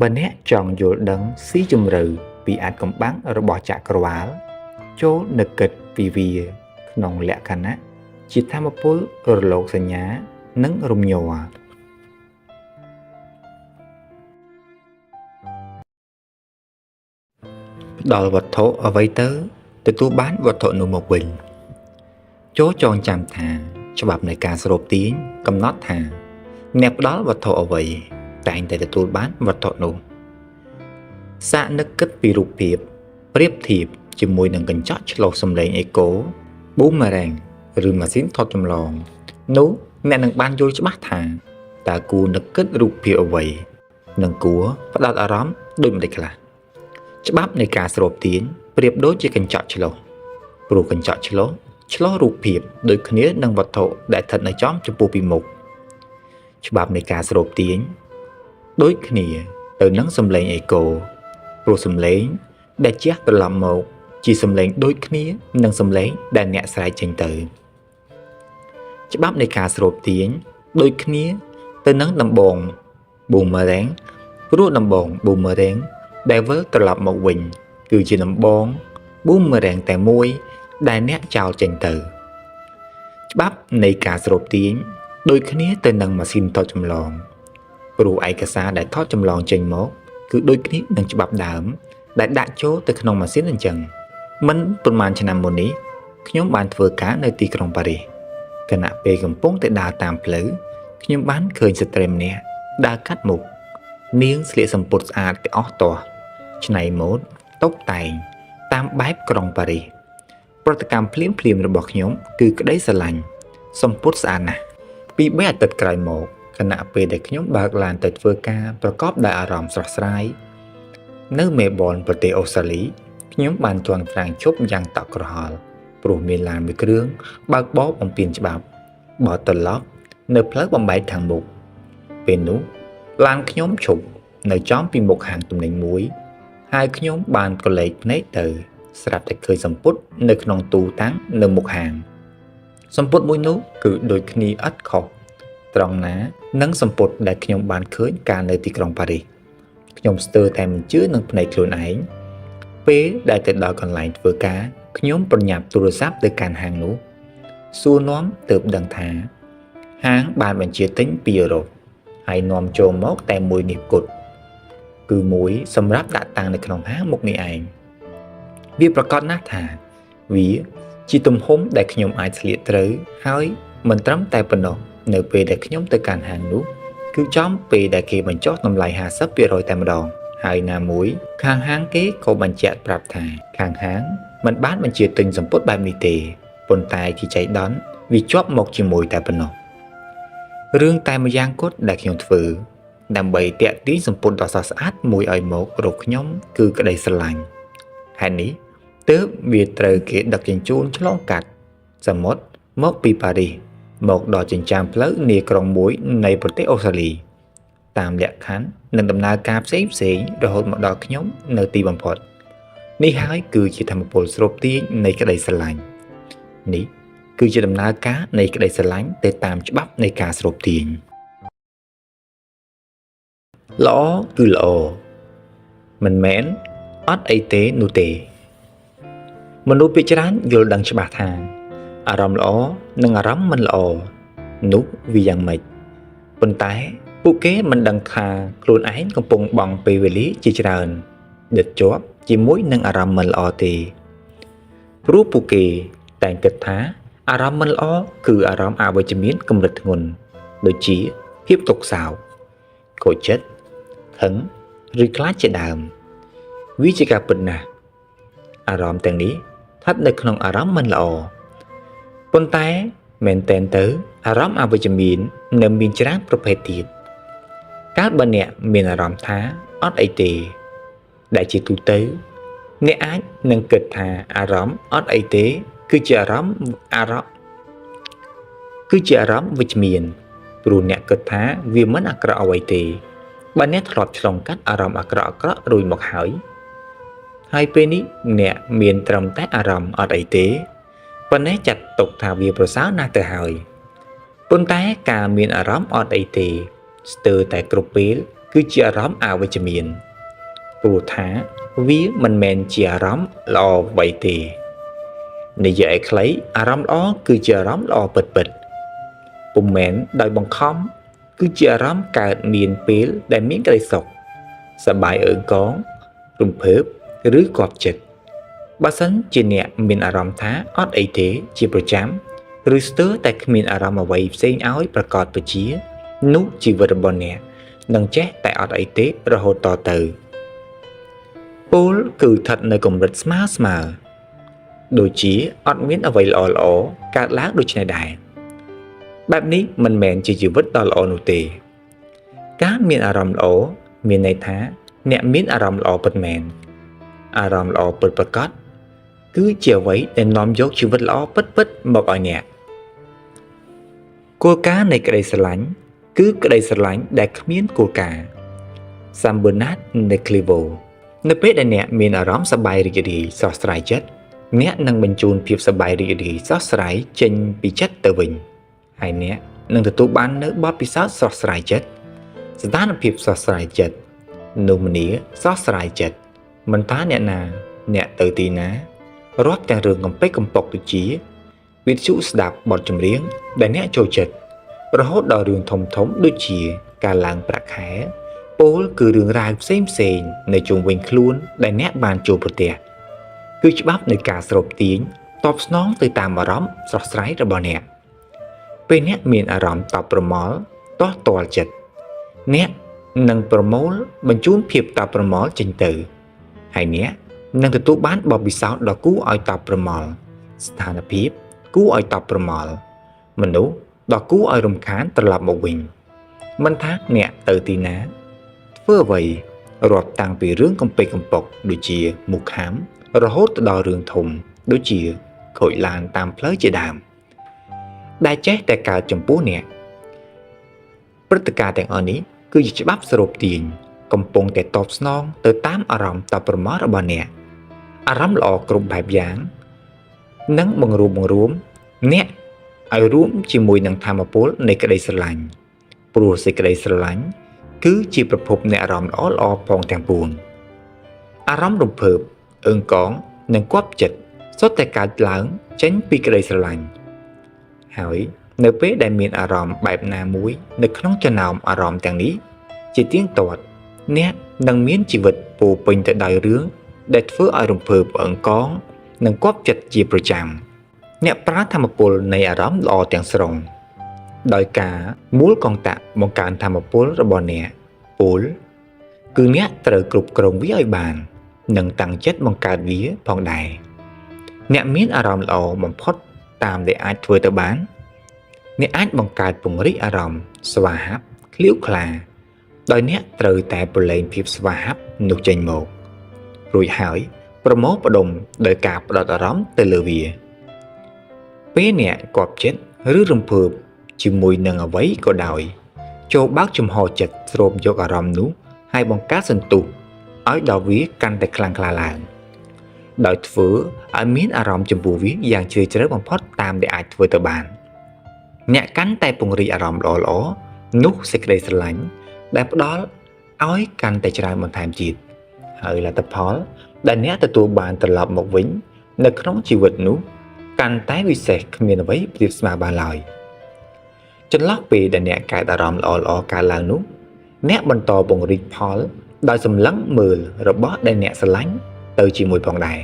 បើអ្នកចង់យល់ដឹងស៊ីជម្រៅពីអាថ៌កំបាំងរបស់ចក្រវាលចូលនឹកគិតពីវាក្នុងលក្ខណៈជាធម៌ពលរលកសញ្ញានិងរំញ័រផ្ដល់វត្ថុអ្វីទៅទទួលបានវត្ថុនោះមកវិញចូលចងចាំថាច្បាប់នៃការស្រូបទាញកំណត់ថាអ្នកផ្ដល់វត្ថុអ្វីតែងតែទទួលបានវត្ថុនោះសាកនឹកគិតពីរូបភាពប្រៀបធៀបជាមួយនឹងកញ្ចក់ឆ្លុះសំឡេងអេកូប៊ូម៉ឺរ៉េងឬម៉ាស៊ីនថតចម្លងនោះអ្នកនឹងបានយល់ច្បាស់ថាតើគួរនឹកគិតរូបភាពអ្វីនិងគួរផ្ដោតអារម្មណ៍ដូចម្តេចខ្លះច្បាប់នៃការស្រូបទាញប្រៀបដូចជាកញ្ចក់ឆ្លុះព្រោះកញ្ចក់ឆ្លុះរូបភាពដូចគ្នានឹងវត្ថុដែលស្ថិតនៅចំចំពោះពីមុខច្បាប់នៃការស្រូបទាញដូចគ្នាទៅនឹងសំឡេងអេកូព្រោះសំឡេងដែលជះត្រឡប់មកជាសំឡេងដូចគ្នានឹងសំឡេងដែលអ្នកស្រែកចេញទៅច្បាប់នៃការស្រូបទាញដូចគ្នាទៅនឹងដំបងប៊ូម៉ឺរ៉េងព្រោះដំបងប៊ូម៉ឺរ៉េងដែលវិលត្រឡប់មកវិញគឺជាដំបងប៊ូម៉ឺរ៉េងតែមួយដែលអ្នកចោលចេញទៅច្បាប់នៃការស្រូបទាញ ដូចគ្នាទៅនឹងម៉ាស៊ីនថតចម្លងព្រោះឯកសារដែលថតចម្លងចេញមកគឺដូចគ្នានឹងច្បាប់ដើមដែលដាក់ចូលទៅក្នុងម៉ាស៊ីនអញ្ចឹងមិនប៉ុន្មានឆ្នាំមុននេះខ្ញុំបានធ្វើការនៅទីក្រុងប៉ារីសខណៈពេលកំពុងតែដើរតាមផ្លូវខ្ញុំបានឃើញស្ត្រីម្នាក់ដើរកាត់មុខនាងស្លៀកសំពត់ស្អាតទាំងអស់ទាស់ច្នៃម៉ូដតុបតែងតាមបែបក្រុងប៉ារីសប្រតិកម្មភ្លាមៗរបស់ខ្ញុំគឺក្តីស្រឡាញ់សំពត់ស្អាតណាស់ពី3អាទិត្យក្រោយមកខណៈពេលដែលខ្ញុំបើកឡានទៅធ្វើការប្រកបដោយអារម្មណ៍ស្រស់ស្រាយនៅមេប៊នប្រទេសអូស្ត្រាលីខ្ញុំបានជាន់ហ្វ្រាំងជប់យ៉ាងតក់ក្រហល់ព្រោះមានឡានមួយគ្រឿងបើកបរបំពានច្បាប់បត់ត្រឡប់នៅផ្លូវបំបែកខាងមុខពេលនោះឡានខ្ញុំឈប់នៅចំពីមុខហាងទំនិញមួយហើយខ្ញុំបានក្រឡេកភ្នែកទៅស្រាប់តែឃើញសំពត់នៅក្នុងទូតាំងនៅមុខហាងសំពត់មួយនោះគឺដូចគ្នាឥតខុសត្រង់ណានិងសំពត់ដែលខ្ញុំបានឃើញកាលនៅទីក្រុងប៉ារីសខ្ញុំស្ទើរតែមិនជឿនឹងភ្នែកខ្លួនឯងពេលដែលទៅដល់កន្លែងធ្វើការខ្ញុំប្រញាប់ទូរស័ព្ទទៅកាន់ហាងនោះសួរនាំទើបដឹងថាហាងបានបញ្ជាទិញពីអឺរ៉ុបហើយនាំចូលមកតែមួយនេះគត់គឺមួយសម្រាប់ដាក់តាំងនៅក្នុងហាងមុខនេះឯងវាប្រកាសណាស់ថាវាជាទំហំដែលខ្ញុំអាចស្លៀកត្រូវហើយមិនត្រឹមតែប៉ុណ្ណោះនៅពេលដែលខ្ញុំទៅកាន់ហាងនោះគឺចំពេលដែលគេបញ្ចុះតម្លៃ 50% តែម្ដងហើយណាមួយខាងហាងគេក៏បញ្ជាក់ប្រាប់ថាខាងហាងមិនបានបញ្ជាទិញសំពត់បែបនេះទេប៉ុន្តែជាចៃដន្យវាជាប់មកជាមួយតែប៉ុណ្ណោះរឿងតែម្យ៉ាងគត់ដែលខ្ញុំធ្វើដើម្បីទាក់ទាញសំពត់ដ៏ស្រស់ស្អាតមួយឲ្យមករកខ្ញុំគឺក្តីស្រឡាញ់ហេតុនេះទើបវាត្រូវគេដឹកជញ្ជូនឆ្លងកាត់សមុទ្រមកពីប៉ារីសមកដល់ចិញ្ចើមផ្លូវនាក្រុងមួយនៃប្រទេសអូស្ត្រាលីតាមលក្ខខណ្ឌនិងដំណើរការផ្សេងៗរហូតមកដល់ខ្ញុំនៅទីបំផុតនេះហើយគឺជាធម៌ពលស្រូបទាញនៃក្តីស្រឡាញ់នេះគឺជាដំណើរការនៃក្តីស្រឡាញ់ទៅតាមច្បាប់នៃការស្រូបទាញល្អគឺល្អមិនមែនអត់អីទេនោះទេមនុស្សភាគច្រើនយល់ដឹងច្បាស់ថាអារម្មណ៍ល្អនិងអារម្មណ៍មិនល្អនោះវាយ៉ាងម៉េចប៉ុន្តែពួកគេមិនដឹងថាខ្លួនឯងកំពុងបង់ពេលវេលាជាច្រើនដិតជាប់ជាមួយនឹងអារម្មណ៍មិនល្អទេព្រោះពួកគេតែងគិតថាអារម្មណ៍មិនល្អគឺអារម្មណ៍អវិជ្ជមានកម្រិតធ្ងន់ដូចជាភាពទុក្ខសោកខូចចិត្តខឹងឬខ្លាចជាដើមវាជាការពិតណាស់អារម្មណ៍ទាំងនេះស្ថិតនៅក្នុងអារម្មណ៍មិនល្អប៉ុន្តែមែនទែនទៅអារម្មណ៍អវិជ្ជមាននៅមានច្រើនប្រភេទទៀតកាលបើអ្នកមានអារម្មណ៍ថាអត់អីទេដែលជាទូទៅអ្នកអាចនឹងគិតថាអារម្មណ៍អត់អីទេគឺជាអារម្មណ៍គឺជាអារម្មណ៍វិជ្ជមានព្រោះអ្នកគិតថាវាមិនអាក្រក់អ្វីទេបើអ្នកធ្លាប់ឆ្លងកាត់អារម្មណ៍អាក្រក់ៗរួចមកហើយហើយពេលនេះអ្នកមានត្រឹមតែអារម្មណ៍អត់អីទេប៉ុណ្ណេះចាត់ទុកថាវាប្រសើរណាស់ទៅហើយប៉ុន្តែការមានអារម្មណ៍អត់អីទេស្ទើរតែគ្រប់ពេលគឺជាអារម្មណ៍អវិជ្ជមានព្រោះថាវាមិនមែនជាអារម្មណ៍ល្អអ្វីទេនិយាយឲ្យខ្លីអារម្មណ៍ល្អគឺជាអារម្មណ៍ល្អពិតៗពុំមែនដោយបង្ខំគឺជាអារម្មណ៍កើតមានពេលដែលមានក្តីសុខសប្បាយអើងកងរំភើបឬគាប់ចិត្តបើសិនជាអ្នកមានអារម្មណ៍ថាអត់អីទេជាប្រចាំឬស្ទើរតែគ្មានអារម្មណ៍អ្វីផ្សេងឲ្យប្រកបពជានោះជីវិតរបស់អ្នកនឹងចេះតែអត់អីទេរហូតតទៅពលគឺស្ថិតនៅកម្រិតស្មើៗដូចជាអត់មានអ្វីល្អៗកើតឡើងដូចនេះដែរបែបនេះមិនមែនជាជីវិតដ៏ល្អនោះទេការមានអារម្មណ៍ល្អមានន័យថាអ្នកមានអារម្មណ៍ល្អពិតមែនអារម្មណ៍ល្អពិតប្រាកដគឺជាអ្វីដែលនាំយកជីវិតល្អពិតៗមកឲ្យអ្នកគោលការណ៍នៃក្តីស្រឡាញ់គឺក្តីស្រឡាញ់ដែលគ្មានគោលការណ៍សាំបឺណាតនៃក្លីវ៉ូនៅពេលដែលអ្នកមានអារម្មណ៍សប្បាយរីករាយស្រស់ស្រាយចិត្តអ្នកនឹងបញ្ជូនភាពសប្បាយរីករាយស្រស់ស្រាយចេញពីចិត្តទៅវិញហើយអ្នកនឹងទទួលបាននូវបទពិសោធន៍ស្រស់ស្រាយចិត្តស្ថានភាពស្រស់ស្រាយចិត្តនុម្នាស្រស់ស្រាយចិត្តមិនថាអ្នកណាអ្នកទៅទីណារាប់ទាំងរឿងកំពេចកំប៉ុកដូចជាវិទ្យុស្ដាប់បទចម្រៀងដែលអ្នកចូលចិត្ត រហូតដល់រឿងធំៗដូចជាការឡើងប្រាក់ខែពោលគឺរឿងរ៉ាវផ្សេងៗនៅជុំវិញខ្លួនដែលអ្នកបានជួបប្រទះគឺច្បាប់នៃការស្រូបទាញតបស្នងទៅតាមអារម្មណ៍ស្រស់ស្រាយរបស់អ្នកពេលអ្នកមានអារម្មណ៍តបប្រមល់ទាស់ទាល់ចិត្តអ្នកនឹងប្រមូលបញ្ជូនភាពតបប្រមល់ចេញទៅហើយអ្នកនឹងទទួលបានបទពិសោធន៍ដ៏គួរឲ្យតបប្រមល់ស្ថានភាពគួរឲ្យតបប្រមល់មនុស្សដ៏គួរឲ្យរំខានត្រឡប់មកវិញមិនថាអ្នកទៅទីណាធ្វើអ្វីរាប់តាំងពីរឿងកំពេចកំប៉ុកដូចជាមូសខាំរហូតទៅដល់រឿងធំដូចជាខូចឡានតាមផ្លូវជាដើមដែលចេះតែកើតចំពោះអ្នកព្រឹត្តិការណ៍ទាំងអស់នេះគឺជាច្បាប់ស្រូបទាញកំពុងតែតបស្នងទៅតាមអារម្មណ៍តបប្រមល់របស់អ្នកអារម្មណ៍ល្អគ្រប់បែបយ៉ាងនិងបង្រួបបង្រួមអ្នកឲ្យរួមជាមួយនឹងធម៌ពលនៃក្តីស្រឡាញ់ព្រោះសេចក្តីស្រឡាញ់គឺជាប្រភពនៃអារម្មណ៍ល្អៗផងទាំងពួងអារម្មណ៍រំភើបអឹងកងនិងគាប់ចិត្តសុទ្ធតែកើតឡើងចេញពីក្តីស្រឡាញ់ហើយនៅពេលដែលមានអារម្មណ៍បែបណាមួយនៅក្នុងចំណោមអារម្មណ៍ទាំងនេះជាទៀងទាត់អ្នកនឹងមានជីវិតពោពេញទៅដោយរឿងដែលធ្វើឲ្យរំភើបអឹងកងនិងគាប់ចិត្តជាប្រចាំអ្នកប្រើធម៌ពលនៃអារម្មណ៍ល្អទាំងស្រុងដោយការមូលកងតាក់បង្កើនធម៌ពលរបស់អ្នកពលគឺអ្នកត្រូវគ្រប់គ្រងវាឲ្យបាននិងតាំងចិត្តបង្កើតវាផងដែរអ្នកមានអារម្មណ៍ល្អបំផុតតាមដែលអាចធ្វើទៅបានអ្នកអាចបង្កើតពង្រីកអារម្មណ៍ស្វាហាប់ក្លៀវក្លាដោយអ្នកត្រូវតែប្រឡែងភាពស្វាហាប់នោះចេញមករួចហើយប្រមូលផ្ដុំដោយការផ្ដោតអារម្មណ៍ទៅលើវាពេលអ្នកគាប់ចិត្តឬរំភើបជាមួយនឹងអ្វីក៏ដោយចូលបើកចំហចិត្តស្រូបយកអារម្មណ៍នោះហើយបង្កើតសន្ទុះឲ្យដល់វាកាន់តែខ្លាំងក្លាឡើងដោយធ្វើឲ្យមានអារម្មណ៍ចំពោះវាយ៉ាងជ្រាលជ្រៅបំផុតតាមដែលអាចធ្វើទៅបានអ្នកកាន់តែពង្រីកអារម្មណ៍ល្អៗនោះសេចក្តីស្រឡាញ់ដែលផ្ដល់ឲ្យកាន់តែច្រើនបន្ថែមទៀតហើយលទ្ធផលដែលអ្នកទទួលបានត្រឡប់មកវិញនៅក្នុងជីវិតនោះកាន់តែវិសេសគ្មានអ្វីប្រៀបស្មើបានឡើយចន្លោះពេលដែលអ្នកកើតអារម្មណ៍ល្អៗកើតឡើងនោះអ្នកបន្តពង្រីកផលដោយសម្លឹងមើលរបស់ដែលអ្នកស្រឡាញ់ទៅជាមួយផងដែរ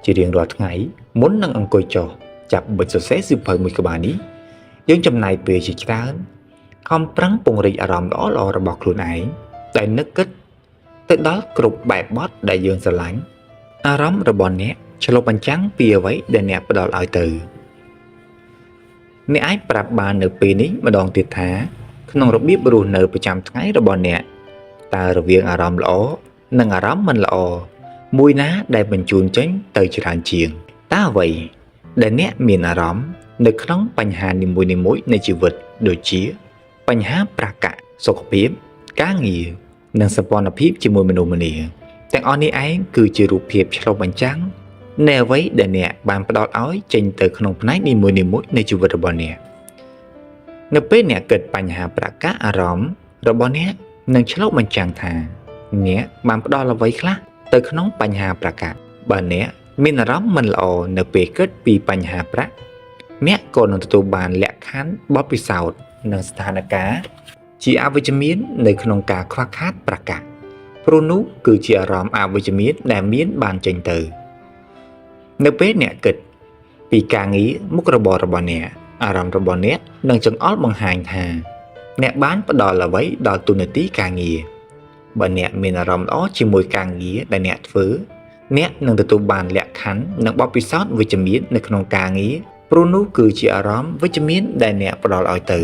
ជារៀងរាល់ថ្ងៃមុននឹងអង្គុយចុះចាប់បិចសរសេរសៀវភៅមួយក្បាលនេះយើងចំណាយពេលជាច្រើនខំប្រឹងពង្រីកអារម្មណ៍ល្អៗរបស់ខ្លួនឯងដែលនឹកគិតទៅដល់គ្រប់បែបបទដែលយើងស្រឡាញ់អារម្មណ៍របស់អ្នកឆ្លុះបញ្ចាំងពីអ្វីដែលអ្នកផ្ដល់ឲ្យទៅអ្នកអាចប្រាប់បាននៅពេលនេះម្ដងទៀតថាក្នុងរបៀបរស់នៅប្រចាំថ្ងៃរបស់អ្នកតើរវាងអារម្មណ៍ល្អនិងអារម្មណ៍មិនល្អមួយណាដែលបញ្ជូនចេញទៅច្រើនជាងតើអ្វីដែលអ្នកមានអារម្មណ៍នៅក្នុងបញ្ហានីមួយៗនៃជីវិតដូចជាបញ្ហាប្រាក់កាក់សុខភាពការងារនិងសម្ព័ន្ធភាពជាមួយមនុស្សម្នាទាំងអស់នេះឯងគឺជារូបភាពឆ្លុះបញ្ចាំងនៃអ្វីដែលអ្នកបានផ្ដល់ឲ្យចេញទៅក្នុងផ្នែកនីមួយៗនៃជីវិតរបស់អ្នកនៅពេលអ្នកគិតបញ្ហាប្រាក់កាក់អារម្មណ៍របស់អ្នកនឹងឆ្លុះបញ្ចាំងថាអ្នកបានផ្ដល់អ្វីខ្លះទៅក្នុងបញ្ហាប្រាក់កាក់បើអ្នកមានអារម្មណ៍មិនល្អនៅពេលគិតពីបញ្ហាប្រាក់អ្នកក៏នឹងទទួលបានលក្ខខណ្ឌបទពិសោធន៍និងស្ថានភាពជាអវិជ្ជមាននៅក្នុងការខ្វះខាតប្រាក់កាក់ព្រោះនោះគឺជាអារម្មណ៍អវិជ្ជមានដែលមានបានចេញទៅនៅពេលអ្នកគិតពីការងារមុខរបររបស់អ្នកអារម្មណ៍របស់អ្នកនឹងចង្អុលបង្ហាញថាអ្នកបានផ្ដល់អ្វីដល់តួនាទីការងារបើអ្នកមានអារម្មណ៍ល្អជាមួយការងារដែលអ្នកធ្វើអ្នកនឹងទទួលបានលក្ខខណ្ឌនិងបទពិសោធន៍វិជ្ជមាននៅក្នុងការងារព្រោះនោះគឺជាអារម្មណ៍វិជ្ជមានដែលអ្នកផ្ដល់ឲ្យទៅ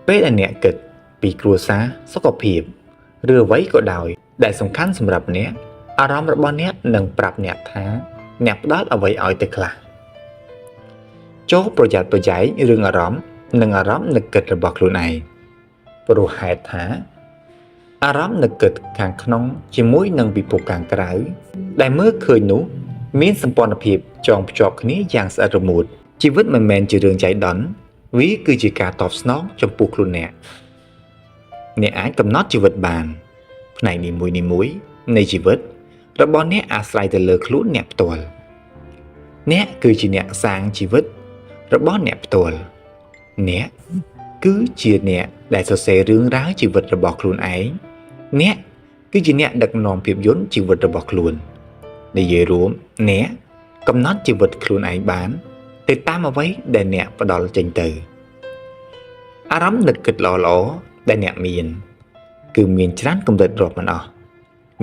ពេលដែលអ្នកគិតពីគ្រួសារសុខភាពឬអ្វីក៏ដោយដែលសំខាន់សម្រាប់អ្នកអារម្មណ៍របស់អ្នកនឹងប្រាប់អ្នកថាអ្នកផ្ដល់អ្វីឲ្យទៅខ្លះចូលប្រយ័ត្នប្រយែងរឿងអារម្មណ៍និងអារម្មណ៍នឹកគិតរបស់ខ្លួនឯងព្រោះហេតុថាអារម្មណ៍នឹកគិតខាងក្នុងជាមួយនឹងពិភពខាងក្រៅដែលមើលឃើញនោះមានសម្ព័ន្ធភាពចងភ្ជាប់គ្នាយ៉ាងស្អិតរមួតជីវិតមិនមែនជារឿងចៃដន្យវាគឺជាការតបស្នងចំពោះខ្លួនអ្នកអ្នកអាចកំណត់ជីវិតបានផ្នែកនីមួយៗនៃជីវិតរបស់អ្នកអាស្រ័យទៅលើខ្លួនអ្នកផ្ទាល់អ្នកគឺជាអ្នកសាងជីវិតរបស់អ្នកផ្ទាល់អ្នកគឺ គឺជាអ្នកដែលសរសេររឿងរ៉ាវជីវិតរបស់ខ្លួនឯងអ្នកគឺជាអ្នកដឹកនាំភាពយន្តជីវិតរបស់ខ្លួននិយាយរួមអ្នកកំណត់ជីវិតខ្លួនឯងបានទៅតាមអ្វីដែលអ្នកផ្ដល់ចេញទៅអារម្មណ៍នឹកគិតល្អៗដែលអ្នកមានគឺមានច្រើនកម្រិតរាប់មិនអស់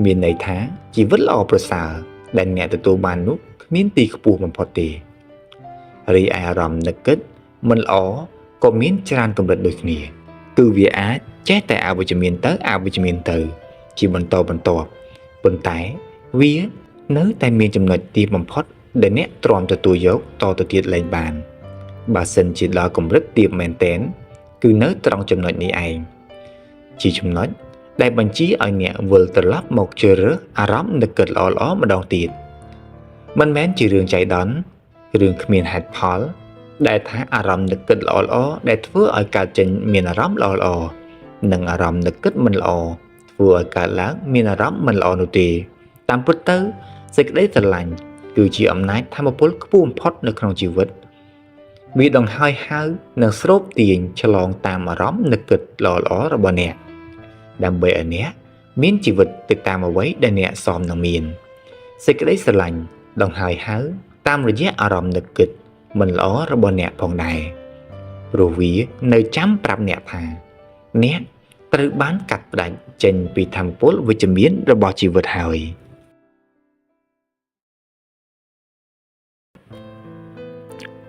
មានន័យថាជីវិតល្អប្រសើរដែលអ្នកទទួលបាននោះគ្មានទីខ្ពស់បំផុតទេរីឯអារម្មណ៍នឹកគិតមិនល្អក៏មានច្រើនកម្រិតដូចគ្នាគឺវាអាចចេះតែអវិជ្ជមានទៅអវិជ្ជមានទៅជាបន្តបន្ទាប់ប៉ុន្តែវានៅតែមានចំណុចទាបបំផុតដែលអ្នកទ្រាំទទួលយកតទៅទៀតលែងបានបើសិនជាដល់កម្រិតទាបមែនទែនគឺនៅត្រង់ចំណុចនេះឯងជាចំណុចដែលបញ្ជាឲ្យអ្នកវិលត្រឡប់មកជ្រើសរើសអារម្មណ៍នឹកគិតល្អៗម្ដងទៀតមិនមែនជារឿងចៃដន្យរឿងគ្មានហេតុផលដែលថាអារម្មណ៍នឹកគិតល្អៗដែលធ្វើឲ្យកើតចេញមានអារម្មណ៍ល្អៗនិងអារម្មណ៍នឹកគិតមិនល្អធ្វើឲ្យកើតឡើងមានអារម្មណ៍មិនល្អនោះទេតាមពិតទៅសេចក្តីស្រឡាញ់គឺជាអំណាចធម៌ពលខ្ពស់បំផុតនៅក្នុងជីវិតវាដង្ហើយហៅនិងស្រូបទាញឆ្លងតាមអារម្មណ៍នឹកគិតល្អៗរបស់អ្នកដើម្បីឲ្យអ្នកមានជីវិតទៅតាមអ្វីដែលអ្នកសមនឹងមានសេចក្តីស្រឡាញ់ដង្ហើយហៅតាមរយៈអារម្មណ៍នឹកគិតមិនល្អរបស់អ្នកផងដែរព្រោះវានៅចាំប្រាប់អ្នកថាអ្នកត្រូវបានកាត់ផ្តាច់ចេញពីធម៌ពលវិជ្ជមានរបស់ជីវិតហើយ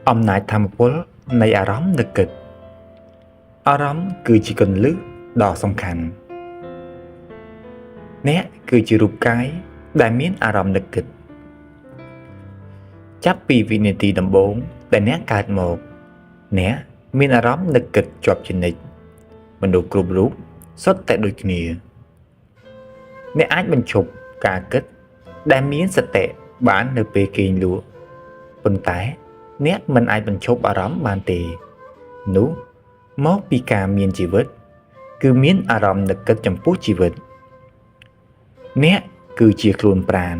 អំណាចធម៌ពលនៃអារម្មណ៍នឹកគិតអារម្មណ៍គឺជាគន្លឹះដ៏សំខាន់អ្នកគឺជារូបកាយដែលមានអារម្មណ៍នឹកគិតចាប់ពីវិនាទីដំបូងដែលអ្នកកើតមកអ្នកមានអារម្មណ៍នឹកគិតជាប់ជានិច្ចមនុស្សគ្រប់រូបសុទ្ធតែដូចគ្នាអ្នកអាចបញ្ឈប់ការគិតដែលមានសតិបាននៅពេលគេងលក់ប៉ុន្តែអ្នកមិនអាចបញ្ឈប់អារម្មណ៍បានទេនោះមកពីការមានជីវិតគឺមានអារម្មណ៍នឹកគិតចំពោះជីវិតអ្នកគឺជាខ្លួនប្រាណ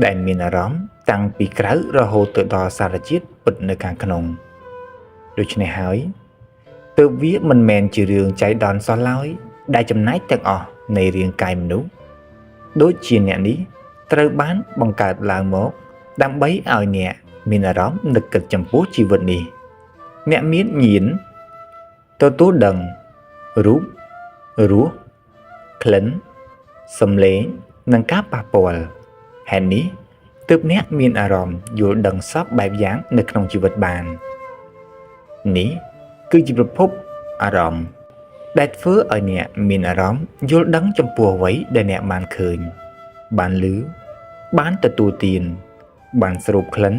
ដែលមានអារម្មណ៍តាំងពីក្រៅរហូតទៅដល់សារជាតិពិតនៅខាងក្នុងដូច្នេះហើយទើបវាមិនមែនជារឿងចៃដន្យសោះឡើយដែលចំណែកទាំងអស់នៃរាងកាយមនុស្សដូចជាអ្នកនេះត្រូវបានបង្កើតឡើងមកដើម្បីឲ្យអ្នកមានអារម្មណ៍នឹកគិតចំពោះជីវិតនេះអ្នកមានញាណទទួលដឹងរូបរសក្លិនសំឡេងនិងការប៉ះពាល់ហេតុនេះទើបអ្នកមានអារម្មណ៍យល់ដឹងសពបែបយ៉ាងនៅក្នុងជីវិតបាននេះគឺជាប្រភពអារម្មណ៍ដែលធ្វើឲ្យអ្នកមានអារម្មណ៍យល់ដឹងចំពោះអ្វីដែលអ្នកបានឃើញបានឮបានទទួលទានបានស្រូបក្លិន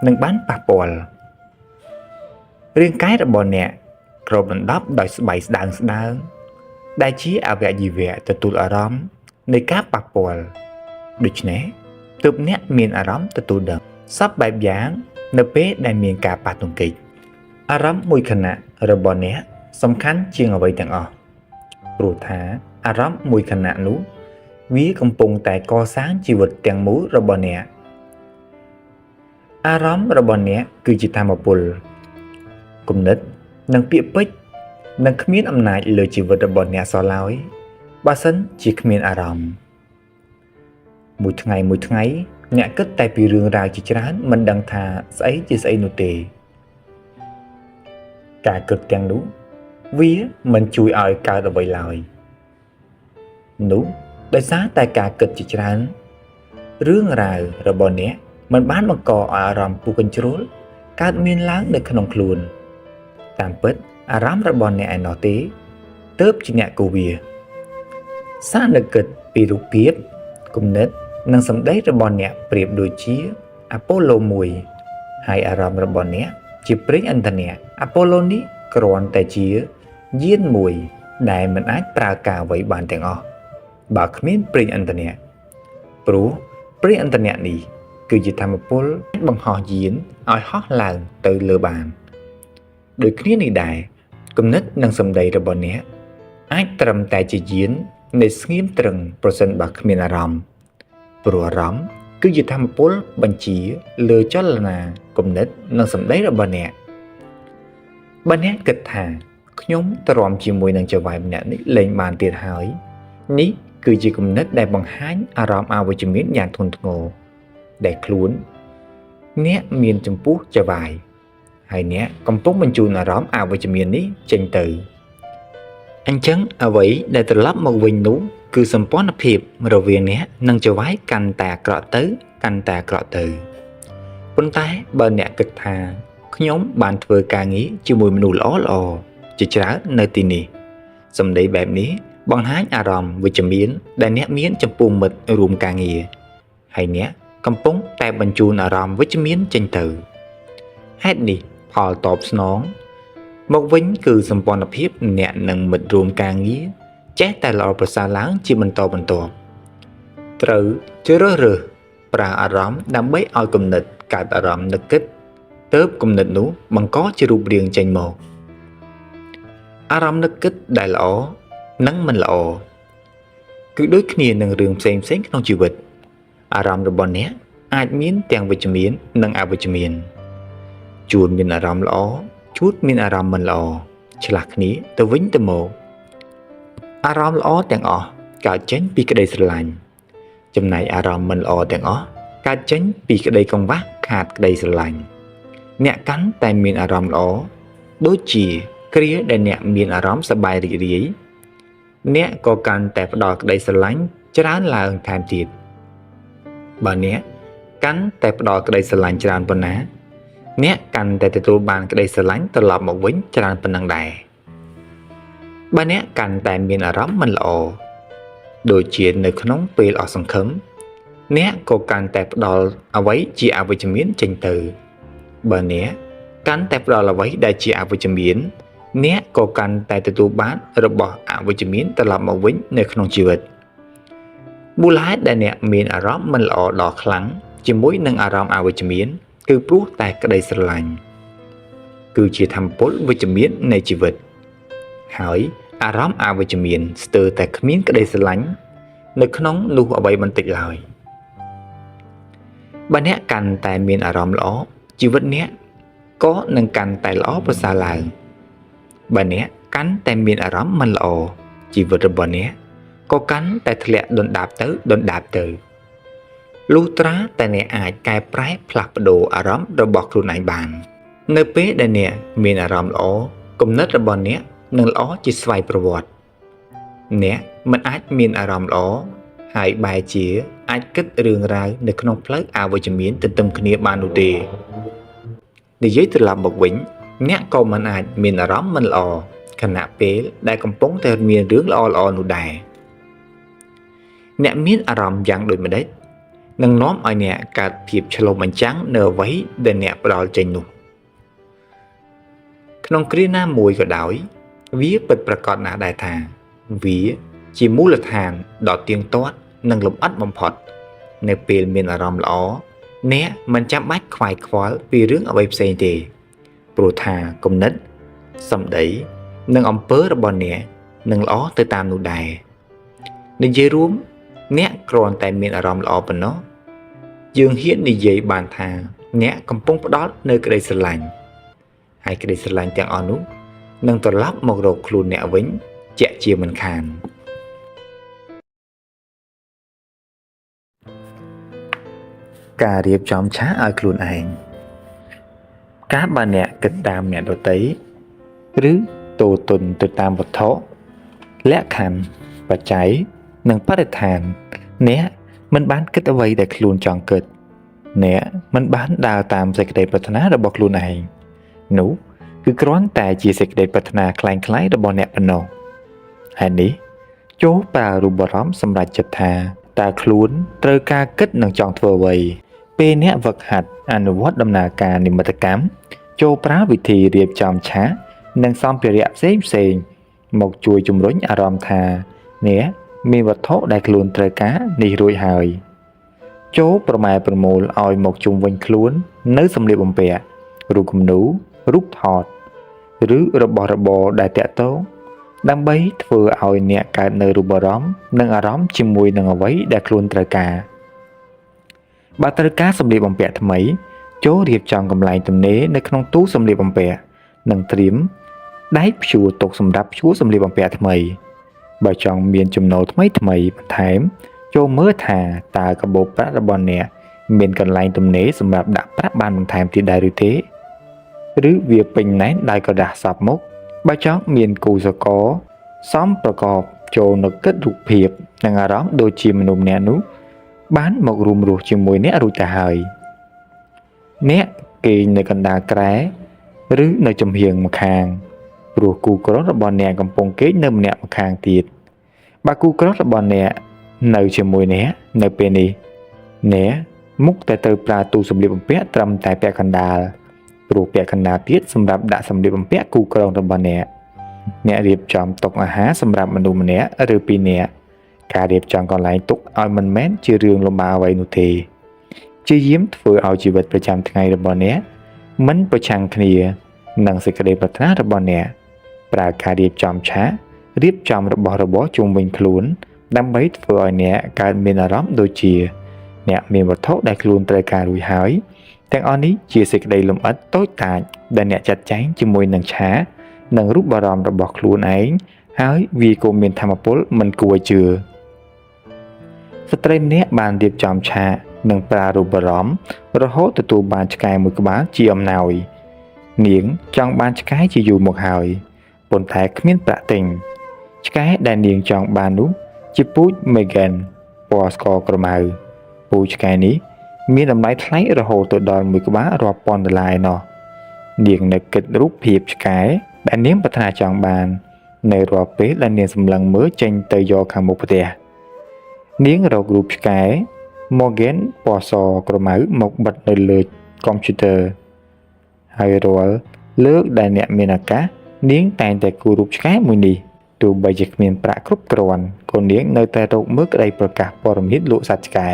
និងបានប៉ះពាល់រាងកាយរបស់អ្នកគ្របដណ្ដប់ដោយស្បែកស្ដើងស្ដើងដែលជាអវយវៈទទួលអារម្មណ៍នៃការប៉ះពាល់ដូច្នេះទើបអ្នកមានអារម្មណ៍ទទួលដឹងសពបែបយ៉ាងនៅពេលដែលមានការប៉ះទង្គិចអារម្មណ៍មួយខណៈរបស់អ្នកសំខាន់ជាងអ្វីទាំងអស់ព្រោះថាអារម្មណ៍មួយខណៈនោះវាកំពុងតែកសាងជីវិតទាំងមូលរបស់អ្នកអារម្មណ៍របស់អ្នកគឺជាធម៌ពលគំនិតនិងពាក្យពេចន៍នឹងគ្មានអំណាចលើជីវិតរបស់អ្នកសោះឡើយបើសិនជាគ្មានអារម្មណ៍មួយថ្ងៃមួយថ្ងៃអ្នកគិតតែពីរឿងរ៉ាវជាច្រើនមិនដឹងថាស្អីជាស្អីនោះទេការគិតទាំងនោះវាមិនជួយឲ្យកើតអ្វីឡើយនោះដោយសារតែការគិតជាច្រើនរឿងរ៉ាវរបស់អ្នកមិនបានបង្កឲ្យអារម្មណ៍ពុះកញ្ជ្រោលកើតមានឡើងនៅក្នុងខ្លួនតាមពិតអារម្មណ៍របស់អ្នកឯណោះទេទើបជាអ្នកគូវាសារនឹកគិតពីរូបភាពគំនិតនិងសម្ដីរបស់អ្នកប្រៀបដូចជាអាប៉ូឡូមួយហើយអារម្មណ៍របស់អ្នកជាប្រេងឥន្ធនៈអាប៉ូឡូនេះគ្រាន់តែជាយានមួយដែលមិនអាចប្រើការអ្វីបានទាំងអស់បើគ្មានប្រេងឥន្ធនៈព្រោះប្រេងឥន្ធនៈនេះគឺជាធម៌ពលបង្ហោះយានឲ្យហោះឡើងទៅលើបានដូចគ្នានេះដែរគំនិតនិងសម្ដីរបស់អ្នកអាចត្រឹមតែជាយាននៃស្ងៀមត្រឹងប្រសិនបើគ្មានអារម្មណ៍ព្រោះអារម្មណ៍គឺជាធម៌ពលបញ្ជាលើចលនាគំនិតនិងសម្ដីរបស់អ្នក បើអ្នកគិតថាខ្ញុំទ្រាំជាមួយនឹងចៅហ្វាយម្នាក់នេះលែងបានទៀតហើយនេះគឺជាគំនិតដែលបង្ហាញអារម្មណ៍អវិជ្ជមានយ៉ាងធ្ងន់ធ្ងរដែលខ្លួនអ្នកមានចំពោះចៅហ្វាយហើយអ្នកកំពុងបញ្ជូនអារម្មណ៍អវិជ្ជមាននេះចេញទៅអញ្ចឹងអ្វីដែលត្រឡប់មកវិញនោះគឺសម្ព័ន្ធភាពរវាងអ្នកនិងចៅហ្វាយកាន់តែអាក្រក់ទៅកាន់តែអាក្រក់ទៅប៉ុន្តែបើអ្នកគិតថាខ្ញុំបានធ្វើការងារជាមួយមនុស្សល្អៗជាច្រើននៅទីនេះសម្ដីបែបនេះបង្ហាញអារម្មណ៍វិជ្ជមានដែលអ្នកមានចំពោះមិត្តរួមការងារហើយអ្នកកំពុងតែបញ្ជូនអារម្មណ៍វិជ្ជមានចេញទៅហេតុនេះផលតបស្នងមកវិញគឺសម្ព័ន្ធភាពអ្នកនិងមិត្តរួមការងារចេះតែល្អប្រសើរឡើងជាបន្តបន្ទាប់ត្រូវជ្រើសរើសប្រើអារម្មណ៍ដើម្បីឲ្យគំនិតកើតអារម្មណ៍នឹកគិតទើបគំនិតនោះបង្កជារូបរាងចេញមកអារម្មណ៍នឹកគិតដែលល្អនិងមិនល្អគឺដូចគ្នានឹងរឿងផ្សេងៗក្នុងជីវិតអារម្មណ៍របស់អ្នកអាចមានទាំងវិជ្ជមាននិងអវិជ្ជមានជួនមានអារម្មណ៍ល្អជួនមានអារម្មណ៍មិនល្អឆ្លាស់គ្នាទៅវិញទៅមកអារម្មណ៍ល្អទាំងអស់កើតចេញពីក្តីស្រឡាញ់ចំណែកអារម្មណ៍មិនល្អទាំងអស់កើតចេញពីក្តីកង្វះខាតក្តីស្រឡាញ់អ្នកកាន់តែមានអារម្មណ៍ល្អដូចជាគ្រាដែលអ្នកមានអារម្មណ៍សប្បាយរីករាយអ្នកក៏កាន់តែផ្ដល់ក្តីស្រឡាញ់ច្រើនឡើងថែមទៀតបើអ្នកកាន់តែផ្ដល់ក្តីស្រឡាញ់ច្រើនប៉ុណ្ណាអ្នកកាន់តែទទួលបានក្តីស្រឡាញ់ត្រឡប់មកវិញច្រើនប៉ុណ្ណឹងដែរបើអ្នកកាន់តែមានអារម្មណ៍មិនល្អដូចជានៅក្នុងពេលអស់សង្ឃឹមអ្នកក៏កាន់តែផ្ដល់អ្វីជាអវិជ្ជមានចេញទៅបើអ្នកកាន់តែផ្ដល់អ្វីដែលជាអវិជ្ជមានអ្នកក៏កាន់តែទទួលបានរបស់អវិជ្ជមានត្រឡប់មកវិញនៅក្នុងជីវិតមូលហេតុដែលអ្នកមានអារម្មណ៍មិនល្អដល់ខ្លាំងជាមួយនឹងអារម្មណ៍អវិជ្ជមានគឺព្រោះតែក្តីស្រឡាញ់គឺជាធម៌ពលវិជ្ជមាននៃជីវិតហើយអារម្មណ៍អវិជ្ជមានស្ទើរតែគ្មានក្តីស្រឡាញ់នៅក្នុងនោះអ្វីបន្តិចឡើយបើអ្នកកាន់តែមានអារម្មណ៍ល្អជីវិតអ្នកក៏នឹងកាន់តែល្អប្រសើរឡើងបើអ្នកកាន់តែមានអារម្មណ៍មិនល្អជីវិតរបស់អ្នកក៏កាន់តែធ្លាក់ដុនដាបទៅដុនដាបទៅលុះត្រាតែអ្នកអាចកែប្រែផ្លាស់ប្ដូរអារម្មណ៍របស់ខ្លួនឯងបាននៅពេលដែលអ្នកមានអារម្មណ៍ល្អគំនិតរបស់អ្នកនឹងល្អជាស្វ័យប្រវត្តិអ្នកមិនអាចមានអារម្មណ៍ល្អហើយបែរជាអាចគិតរឿងរ៉ាវនៅក្នុងផ្លូវអវិជ្ជមានទន្ទឹមគ្នាបាននោះទេនិយាយត្រឡប់មកវិញអ្នកក៏មិនអាចមានអារម្មណ៍មិនល្អខណៈពេលដែលកំពុងតែមានរឿងល្អៗនោះដែរអ្នកមានអារម្មណ៍យ៉ាងដូចម្តេចនឹងនាំឲ្យអ្នកកើតភាពឆ្លុះបញ្ចាំងនៅអ្វីដែលអ្នកផ្ដល់ចេញនោះក្នុងគ្រាណាមួយក៏ដោយវាពិតប្រាកដណាស់ដែរថាវាជាមូលដ្ឋានដ៏ទៀងទាត់និងលម្អិតបំផុតនៅពេលមានអារម្មណ៍ល្អអ្នកមិនចាំបាច់ខ្វាយខ្វល់ពីរឿងអ្វីផ្សេងទេព្រោះថាគំនិតសម្ដីនិងអំពើរបស់អ្នកនឹងល្អទៅតាមនោះដែរនិយាយរួមអ្នកគ្រាន់តែមានអារម្មណ៍ល្អប៉ុណ្ណោះយើងហ៊ាននិយាយបានថាអ្នកកំពុងផ្ដល់នៅក្តីស្រឡាញ់ហើយក្តីស្រឡាញ់ទាំងអស់នោះនឹងត្រឡប់មករកខ្លួនអ្នកវិញជាក់ជាមិនខានការរៀបចំឆាកឲ្យខ្លួនឯងការបើអ្នកគិតតាមអ្នកដទៃឬទោទនទៅតាមវត្ថុលក្ខខណ្ឌបច្ច័យនិងបរិស្ថានអ្នកមិនបានគិតអ្វីដែលខ្លួនចង់គិតអ្នកមិនបានដើរតាមសេចក្តីប្រាថ្នារបស់ខ្លួនឯងនោះគឺគ្រាន់តែជាសេចក្តីប្រាថ្នាក្លែងៗរបស់អ្នកប៉ុណ្ណោះហេតុនេះចូលប្រើរូបអារម្មណ៍សម្រាប់ចិត្តថាតើខ្លួនត្រូវការគិតនិងចង់ធ្វើអ្វីពេលអ្នកវឹកហាត់អនុវត្តដំណើរការនិមិត្តកម្មចូលប្រើវិធីរៀបចំឆាកនិងសម្ភារៈផ្សេងៗមកជួយជំរុញអារម្មណ៍ថាអ្នកមានវត្ថុដែលខ្លួនត្រូវការនេះរួចហើយចូលប្រម៉ែប្រមូលឲ្យមកជុំវិញខ្លួននៅសម្លៀកបំពាក់រូបគំនូររូបថតឬរបស់របរដែលតាក់ទងដើម្បីធ្វើឲ្យអ្នកកើតនៅរូបអារម្មណ៍និងអារម្មណ៍ជាមួយនឹងអ្វីដែលខ្លួនត្រូវការបើត្រូវការសម្លៀកបំពាក់ថ្មីចូលរៀបចំកន្លែងទំនេរនៅក្នុងទូសម្លៀកបំពាក់ និងត្រៀមដែកព្យួរទុកសម្រាប់ព្យួរសម្លៀកបំពាក់ថ្មីបើចង់មានចំណូលថ្មីថ្មីបន្ថែមចូលមើលថាតើកាបូបប្រាក់របស់អ្នកមានកន្លែងទំនេរសម្រាប់ដាក់ប្រាក់បានបន្ថែមទៀតដែរឬទេឬវាពេញណែនដោយក្រដាសសពមុខបើចង់មានគូសកលសមប្រកបចូលនៅគិតរូបភាពនិងអារម្មណ៍ដូចជាមនុស្សម្នាក់នោះបានមករួមរស់ជាមួយអ្នករួចទៅហើយអ្នកគេងនៅកណ្ដាលគ្រែឬនៅចំហៀងម្ខាងព្រោះគូក្ររបស់អ្នកកំពុងគេងនៅម្នាក់ម្ខាងទៀតបើគូក្ររបស់អ្នកនៅជាមួយអ្នកនៅពេលនេះអ្នកមុខតែត្រូវប្រើទូសម្លៀកបំពាក់ត្រឹមតែពាក់កណ្ដាលព្រោះពាក់កណ្ដាលទៀតសម្រាប់ដាក់សម្លៀកបំពាក់គូក្រងរបស់អ្នកអ្នករៀបចំតុអាហារសម្រាប់មនុស្សម្នាក់ឬពីរនាក់ការរៀបចំកន្លែងទុកឲ្យមិនមែនជារឿងលំបាកអ្វីនោះទេព្យាយាមធ្វើឲ្យជីវិតប្រចាំថ្ងៃរបស់អ្នកមិនប្រឆាំងគ្នានឹងសេចក្តីប្រាថ្នារបស់អ្នកប្រើការរៀបចំឆាករៀបចំរបស់របរជុំវិញខ្លួនដើម្បីធ្វើឲ្យអ្នកកើតមានអារម្មណ៍ដូចជាអ្នកមានវត្ថុដែលខ្លួនត្រូវការរួចហើយទាំងអស់នេះជាសេចក្តីលម្អិតតូចតាចដែលអ្នកចាត់ចែងជាមួយនឹងឆាកនិងរូបអារម្មណ៍របស់ខ្លួនឯងហើយវាក៏មានធម៌ពលមិនគួរឲ្យជឿស្ត្រីម្នាក់បានរៀបចំឆាកនិងប្រើរូបអារម្មណ៍រហូតទទួលបានឆ្កែមួយក្បាលជាអំណោយនាងចង់បានឆ្កែជាយូរមកហើយប៉ុន្តែគ្មានប្រាក់ទិញឆ្កែដែលនាងចង់បាននោះជាពូជ Megan ពណ៌ស្ករក្រមៅពូជឆ្កែនេះមានតម្លៃថ្លៃរហូតទៅដល់មួយក្បាលរាប់ពាន់ដុល្លារឯណោះនាងនៅគិតរូបភាពឆ្កែដែលនាងប្រាថ្នាចង់បាននៅរាល់ពេលដែលនាងសម្លឹងមើលចេញទៅយកខាងមុខផ្ទះនាងរករូបឆ្កែ Morgan ពណ៌សក្រមៅមកបិទនៅលើកុំព្យូទ័រហើយរាល់លើកដែលអ្នកមានឱកាសនាងតែងតែគូររូបឆ្កែមួយនេះទោះបីជាគ្មានប្រាក់គ្រប់គ្រាន់ក៏នាងនៅតែរកមើលក្តីប្រកាសព័ត៌មានលក់សត្វឆ្កែ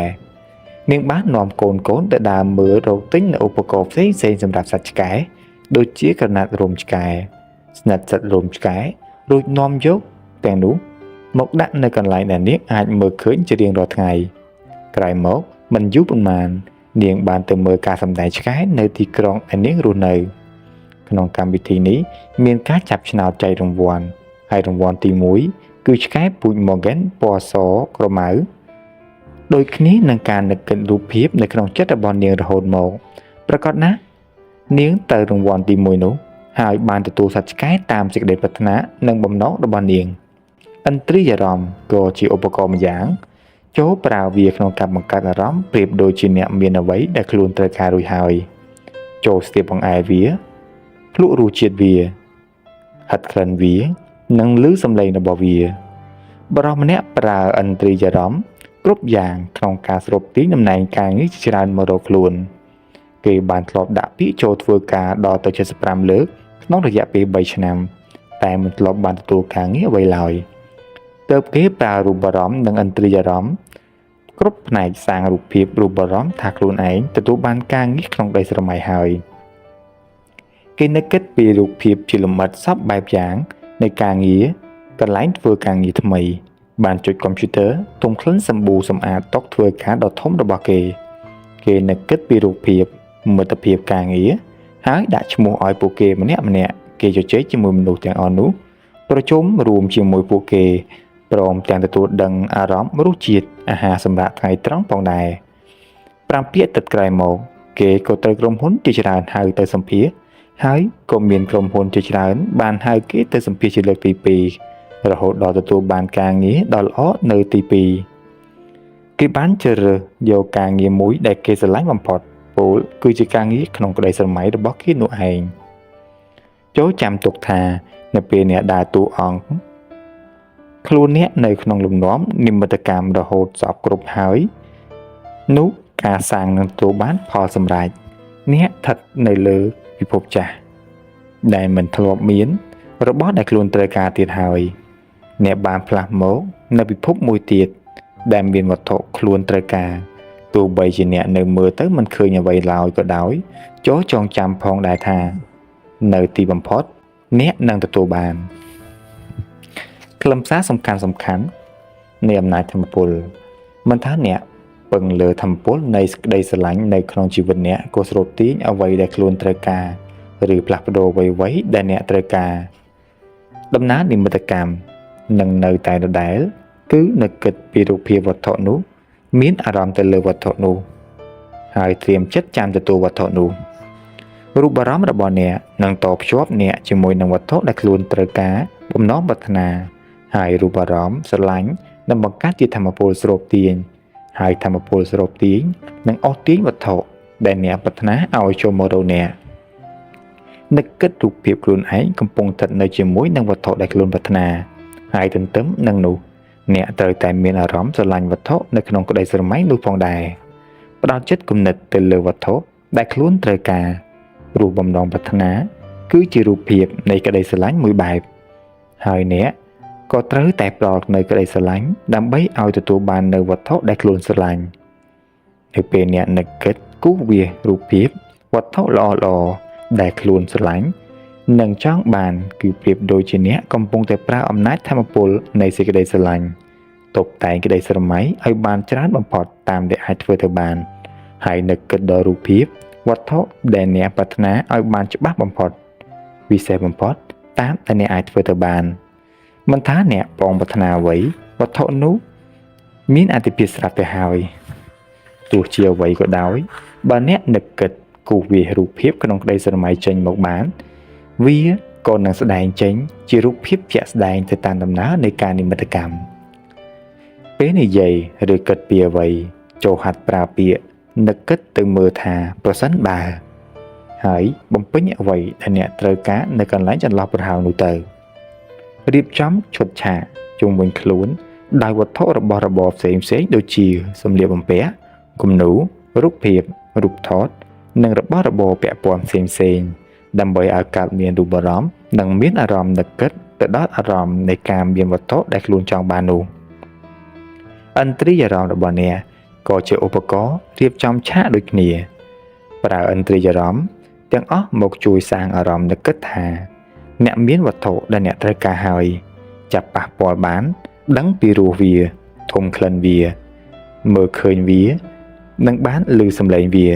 នាងបាននាំកូនៗទៅដើរមើលរកទិញនូវឧបករណ៍ផ្សេងៗសម្រាប់សត្វឆ្កែដូចជាក្រណាត់រោមឆ្កែស្និតសិតរោមឆ្កែរួចនាំយកទាំងនោះមកដាក់នៅកន្លែងដែលនាងអាចមើលឃើញជារៀងរាល់ថ្ងៃក្រោយមកមិនយូរប៉ុន្មាននាងបានទៅមើលការសម្ដែងឆ្កែនៅទីក្រុងដែលនាងរស់នៅក្នុងកម្មវិធីនេះមានការចាប់ឆ្នោតចែករង្វាន់ហើយរង្វាន់ទី1គឺឆ្កែពូជ Morgan ពណ៌សក្រមៅដូចគ្នានឹងការនឹកគិតរូបភាពនៅក្នុងចិត្តរបស់នាងរហូតមកប្រាកដណាស់នាងទៅរង្វាន់ទី1នោះហើយបានទទួលសត្វឆ្កែតាមសេចក្តីប្រាថ្នានិងបំណងរបស់នាងឥន្ទ្រិយអារម្មណ៍ក៏ជាឧបករណ៍ម្យ៉ាងចូលប្រើវាក្នុងការបង្កើតអារម្មណ៍ប្រៀបដូចជាអ្នកមានអ្វីដែលខ្លួនត្រូវការរួចហើយចូលស្ទាបបង្អែវាភ្លក់រសជាតិវាហិតក្លិនវានិងឮសំឡេងរបស់វាបុរសម្នាក់ប្រើឥន្ទ្រិយអារម្មណ៍គ្រប់យ៉ាងក្នុងការស្រូបទាញតំណែងការងារជាច្រើនមករកខ្លួនគេបានធ្លាប់ដាក់ពាក្យចូលធ្វើការដល់ទៅ75លើកក្នុងរយៈពេល3ឆ្នាំតែមិនធ្លាប់បានទទួលការងារអ្វីឡើយទើបគេប្រើរូបអារម្មណ៍និងឥន្ទ្រិយអារម្មណ៍គ្រប់ផ្នែកសាងរូបភាពរូបអារម្មណ៍ថាខ្លួនឯងទទួលបានការងារក្នុងក្តីស្រមៃហើយគេនឹកគិតពីរូបភាពជាលម្អិតសពបែបយ៉ាងនៃការងារកន្លែងធ្វើការងារថ្មីបានចុចកុំព្យូទ័រទុំក្លិនសម្បូរសម្អាតតុធ្វើការដ៏ធំរបស់គេគេនឹកគិតពីរូបភាពមិត្តភាពការងារហើយដាក់ឈ្មោះឲ្យពួកគេម្នាក់ម្នាក់គេជជែកជាមួយមនុស្សទាំងអស់នោះប្រជុំរួមជាមួយពួកគេព្រមទាំងទទួលដឹងអារម្មណ៍រសជាតិអាហារសម្រាប់ថ្ងៃត្រង់ផងដែរ5ពាក្យទឹកក្រោយមកគេក៏ត្រូវក្រុមហ៊ុនជាច្រើនហៅទៅសម្ភាសហើយក៏មានក្រុមហ៊ុនជាច្រើនបានហៅគេទៅសម្ភាសជាលើកទី2រហូតដល់ទទួលបានការងារដ៏ល្អនៅទី2គេបានជ្រើសរើសយកការងារមួយដែលគេស្រឡាញ់បំផុតពោលគឺជាការងារក្នុងក្តីស្រមៃរបស់គេនោះឯងចូលចាំទុកថានៅពេលអ្នកដើរតួអង្គខ្លួនអ្នកនៅក្នុងលំនាំនិមិត្តកម្មរហូតសពគ្រប់ហើយនោះការសាងនឹងទទួលបានផលសម្រេចអ្នកស្ថិតនៅលើពិភពចាស់ដែលមិនធ្លាប់មានរបស់ដែលខ្លួនត្រូវការទៀតហើយអ្នកបានផ្លាស់មកនៅពិភពមួយទៀតដែលមានវត្ថុខ្លួនត្រូវការទោះបីជាអ្នកនៅមើលទៅមិនឃើញអ្វីឡើយក៏ដោយចូលចងចាំផងដែរថានៅទីបំផុតអ្នកនឹងទទួលបានខ្លឹមសារសំខាន់នៃអំណាចធម៌ពលមិនថាអ្នកពឹងលើធម៌ពលនៃសេចក្តីស្រឡាញ់នៅក្នុងជីវិតអ្នកក៏ស្រូបទាញអ្វីដែលខ្លួនត្រូវការ ឬផ្លាស់ប្ដូរអ្វីៗដែលអ្នកត្រូវការដំណើរនិមិត្តកម្មនឹងនៅតែដដែលគឺនឹកគិតពីរូបភាពវត្ថុនោះមានអារម្មណ៍ទៅលើវត្ថុនោះហើយត្រៀមចិត្តចាំទទួលវត្ថុនោះរូបអារម្មណ៍របស់អ្នកនឹងតភ្ជាប់អ្នកជាមួយនឹងវត្ថុដែលខ្លួនត្រូវការបំណងប្រាថ្នាហើយរូបអារម្មណ៍ស្រឡាញ់នឹងបង្កើតជាធម៌ពលស្រូបទាញហើយធម៌ពលស្រូបទាញនឹងអូសទាញវត្ថុដែលអ្នកប្រាថ្នាឲ្យចូលមករកអ្នកនឹកគិតរូបភាពខ្លួនឯងកំពុងស្ថិតនៅជាមួយនឹងវត្ថុដែលខ្លួនប្រាថ្នាហើយទន្ទឹមនឹងនោះអ្នកត្រូវតែមានអារម្មណ៍ស្រឡាញ់វត្ថុនៅក្នុងក្តីស្រមៃនោះផងដែរផ្ដោតចិត្តគំនិតទៅលើវត្ថុដែលខ្លួនត្រូវការព្រោះបំណងប្រាថ្នាគឺជារូបភាពនៃក្តីស្រឡាញ់មួយបែបហើយអ្នកក៏ត្រូវតែផ្ដល់នៅក្តីស្រឡាញ់ដើម្បីឲ្យទទួលបាននៅវត្ថុដែលខ្លួនស្រឡាញ់នៅពេលអ្នកនឹកគិតគូសវាសរូបភាពវត្ថុល្អៗដែលខ្លួនស្រឡាញ់និងចង់បានគឺប្រៀបដូចជាអ្នកកំពុងតែប្រើអំណាចធម៌ពលនៃសេចក្តីស្រឡាញ់តុបតែងក្តីស្រមៃឲ្យបានច្រើនបំផុតតាមដែលអាចធ្វើទៅបានហើយនឹកគិតដល់រូបភាពវត្ថុដែលអ្នកប្រាថ្នាឲ្យបានច្បាស់បំផុតពិសេសបំផុតតាមដែលអ្នកអាចធ្វើទៅបានមិនថាអ្នកប៉ងប្រាថ្នាអ្វីវត្ថុនោះមានអាទិភាពស្រាប់ទៅហើយទោះជាអ្វីក៏ដោយបើអ្នកនឹកគិតគូសវាសរូបភាពក្នុងក្តីស្រមៃចេញមកបានវាក៏នឹងស្ដែងចេញជារូបភាពជាក់ស្ដែងទៅតាមដំណើរនៃការនិមិត្តកម្មពេលនិយាយឬគិតពីអ្វីចូលហាត់ប្រើពាក្យនឹកគិតទៅមើលថាប្រសិនបើហើយបំពេញអ្វីដែលអ្នកត្រូវការនៅកន្លែងចន្លោះប្រហោងនោះទៅរៀបចំឈុតឆាកជុំវិញខ្លួនដោយវត្ថុរបស់របរផ្សេងៗដូចជាសម្លៀកបំពាក់គំនូររូបភាពរូបថតនិងរបស់របរពាក់ព័ន្ធផ្សេងៗដើម្បីឲ្យកើតមានរូបអារម្មណ៍និងមានអារម្មណ៍នឹកគិតទៅដល់អារម្មណ៍នៃការមានវត្ថុដែលខ្លួនចង់បាននោះឥន្ទ្រិយអារម្មណ៍របស់អ្នកក៏ជាឧបករណ៍រៀបចំឆាកដូចគ្នាប្រើឥន្ទ្រិយអារម្មណ៍ទាំងអស់មកជួយសាងអារម្មណ៍នឹកគិតថាអ្នកមានវត្ថុដែលអ្នកត្រូវការហើយចាប់ប៉ះពាល់បានដឹងពីរសវាធំក្លិនវាមើលឃើញវានិងបានឮសំឡេងវា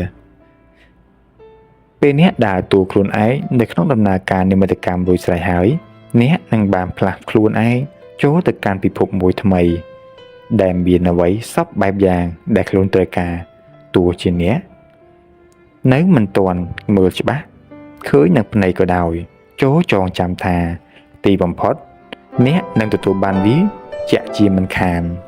ពេលអ្នកដើរតួខ្លួនឯងនៅក្នុងដំណើរការនិមិត្តកម្មរួចស្រេចហើយអ្នកនឹងបានផ្លាស់ខ្លួនឯងចូលទៅកាន់ពិភពមួយថ្មីដែលមានអ្វីសពបែបយ៉ាងដែលខ្លួនត្រូវការទោះជាអ្នកនៅមិនទាន់មើលច្បាស់ឃើញនឹងភ្នែកក៏ដោយចូលចងចាំថាទីបំផុតអ្នកនឹងទទួលបានវាជាក់ជាមិនខាន។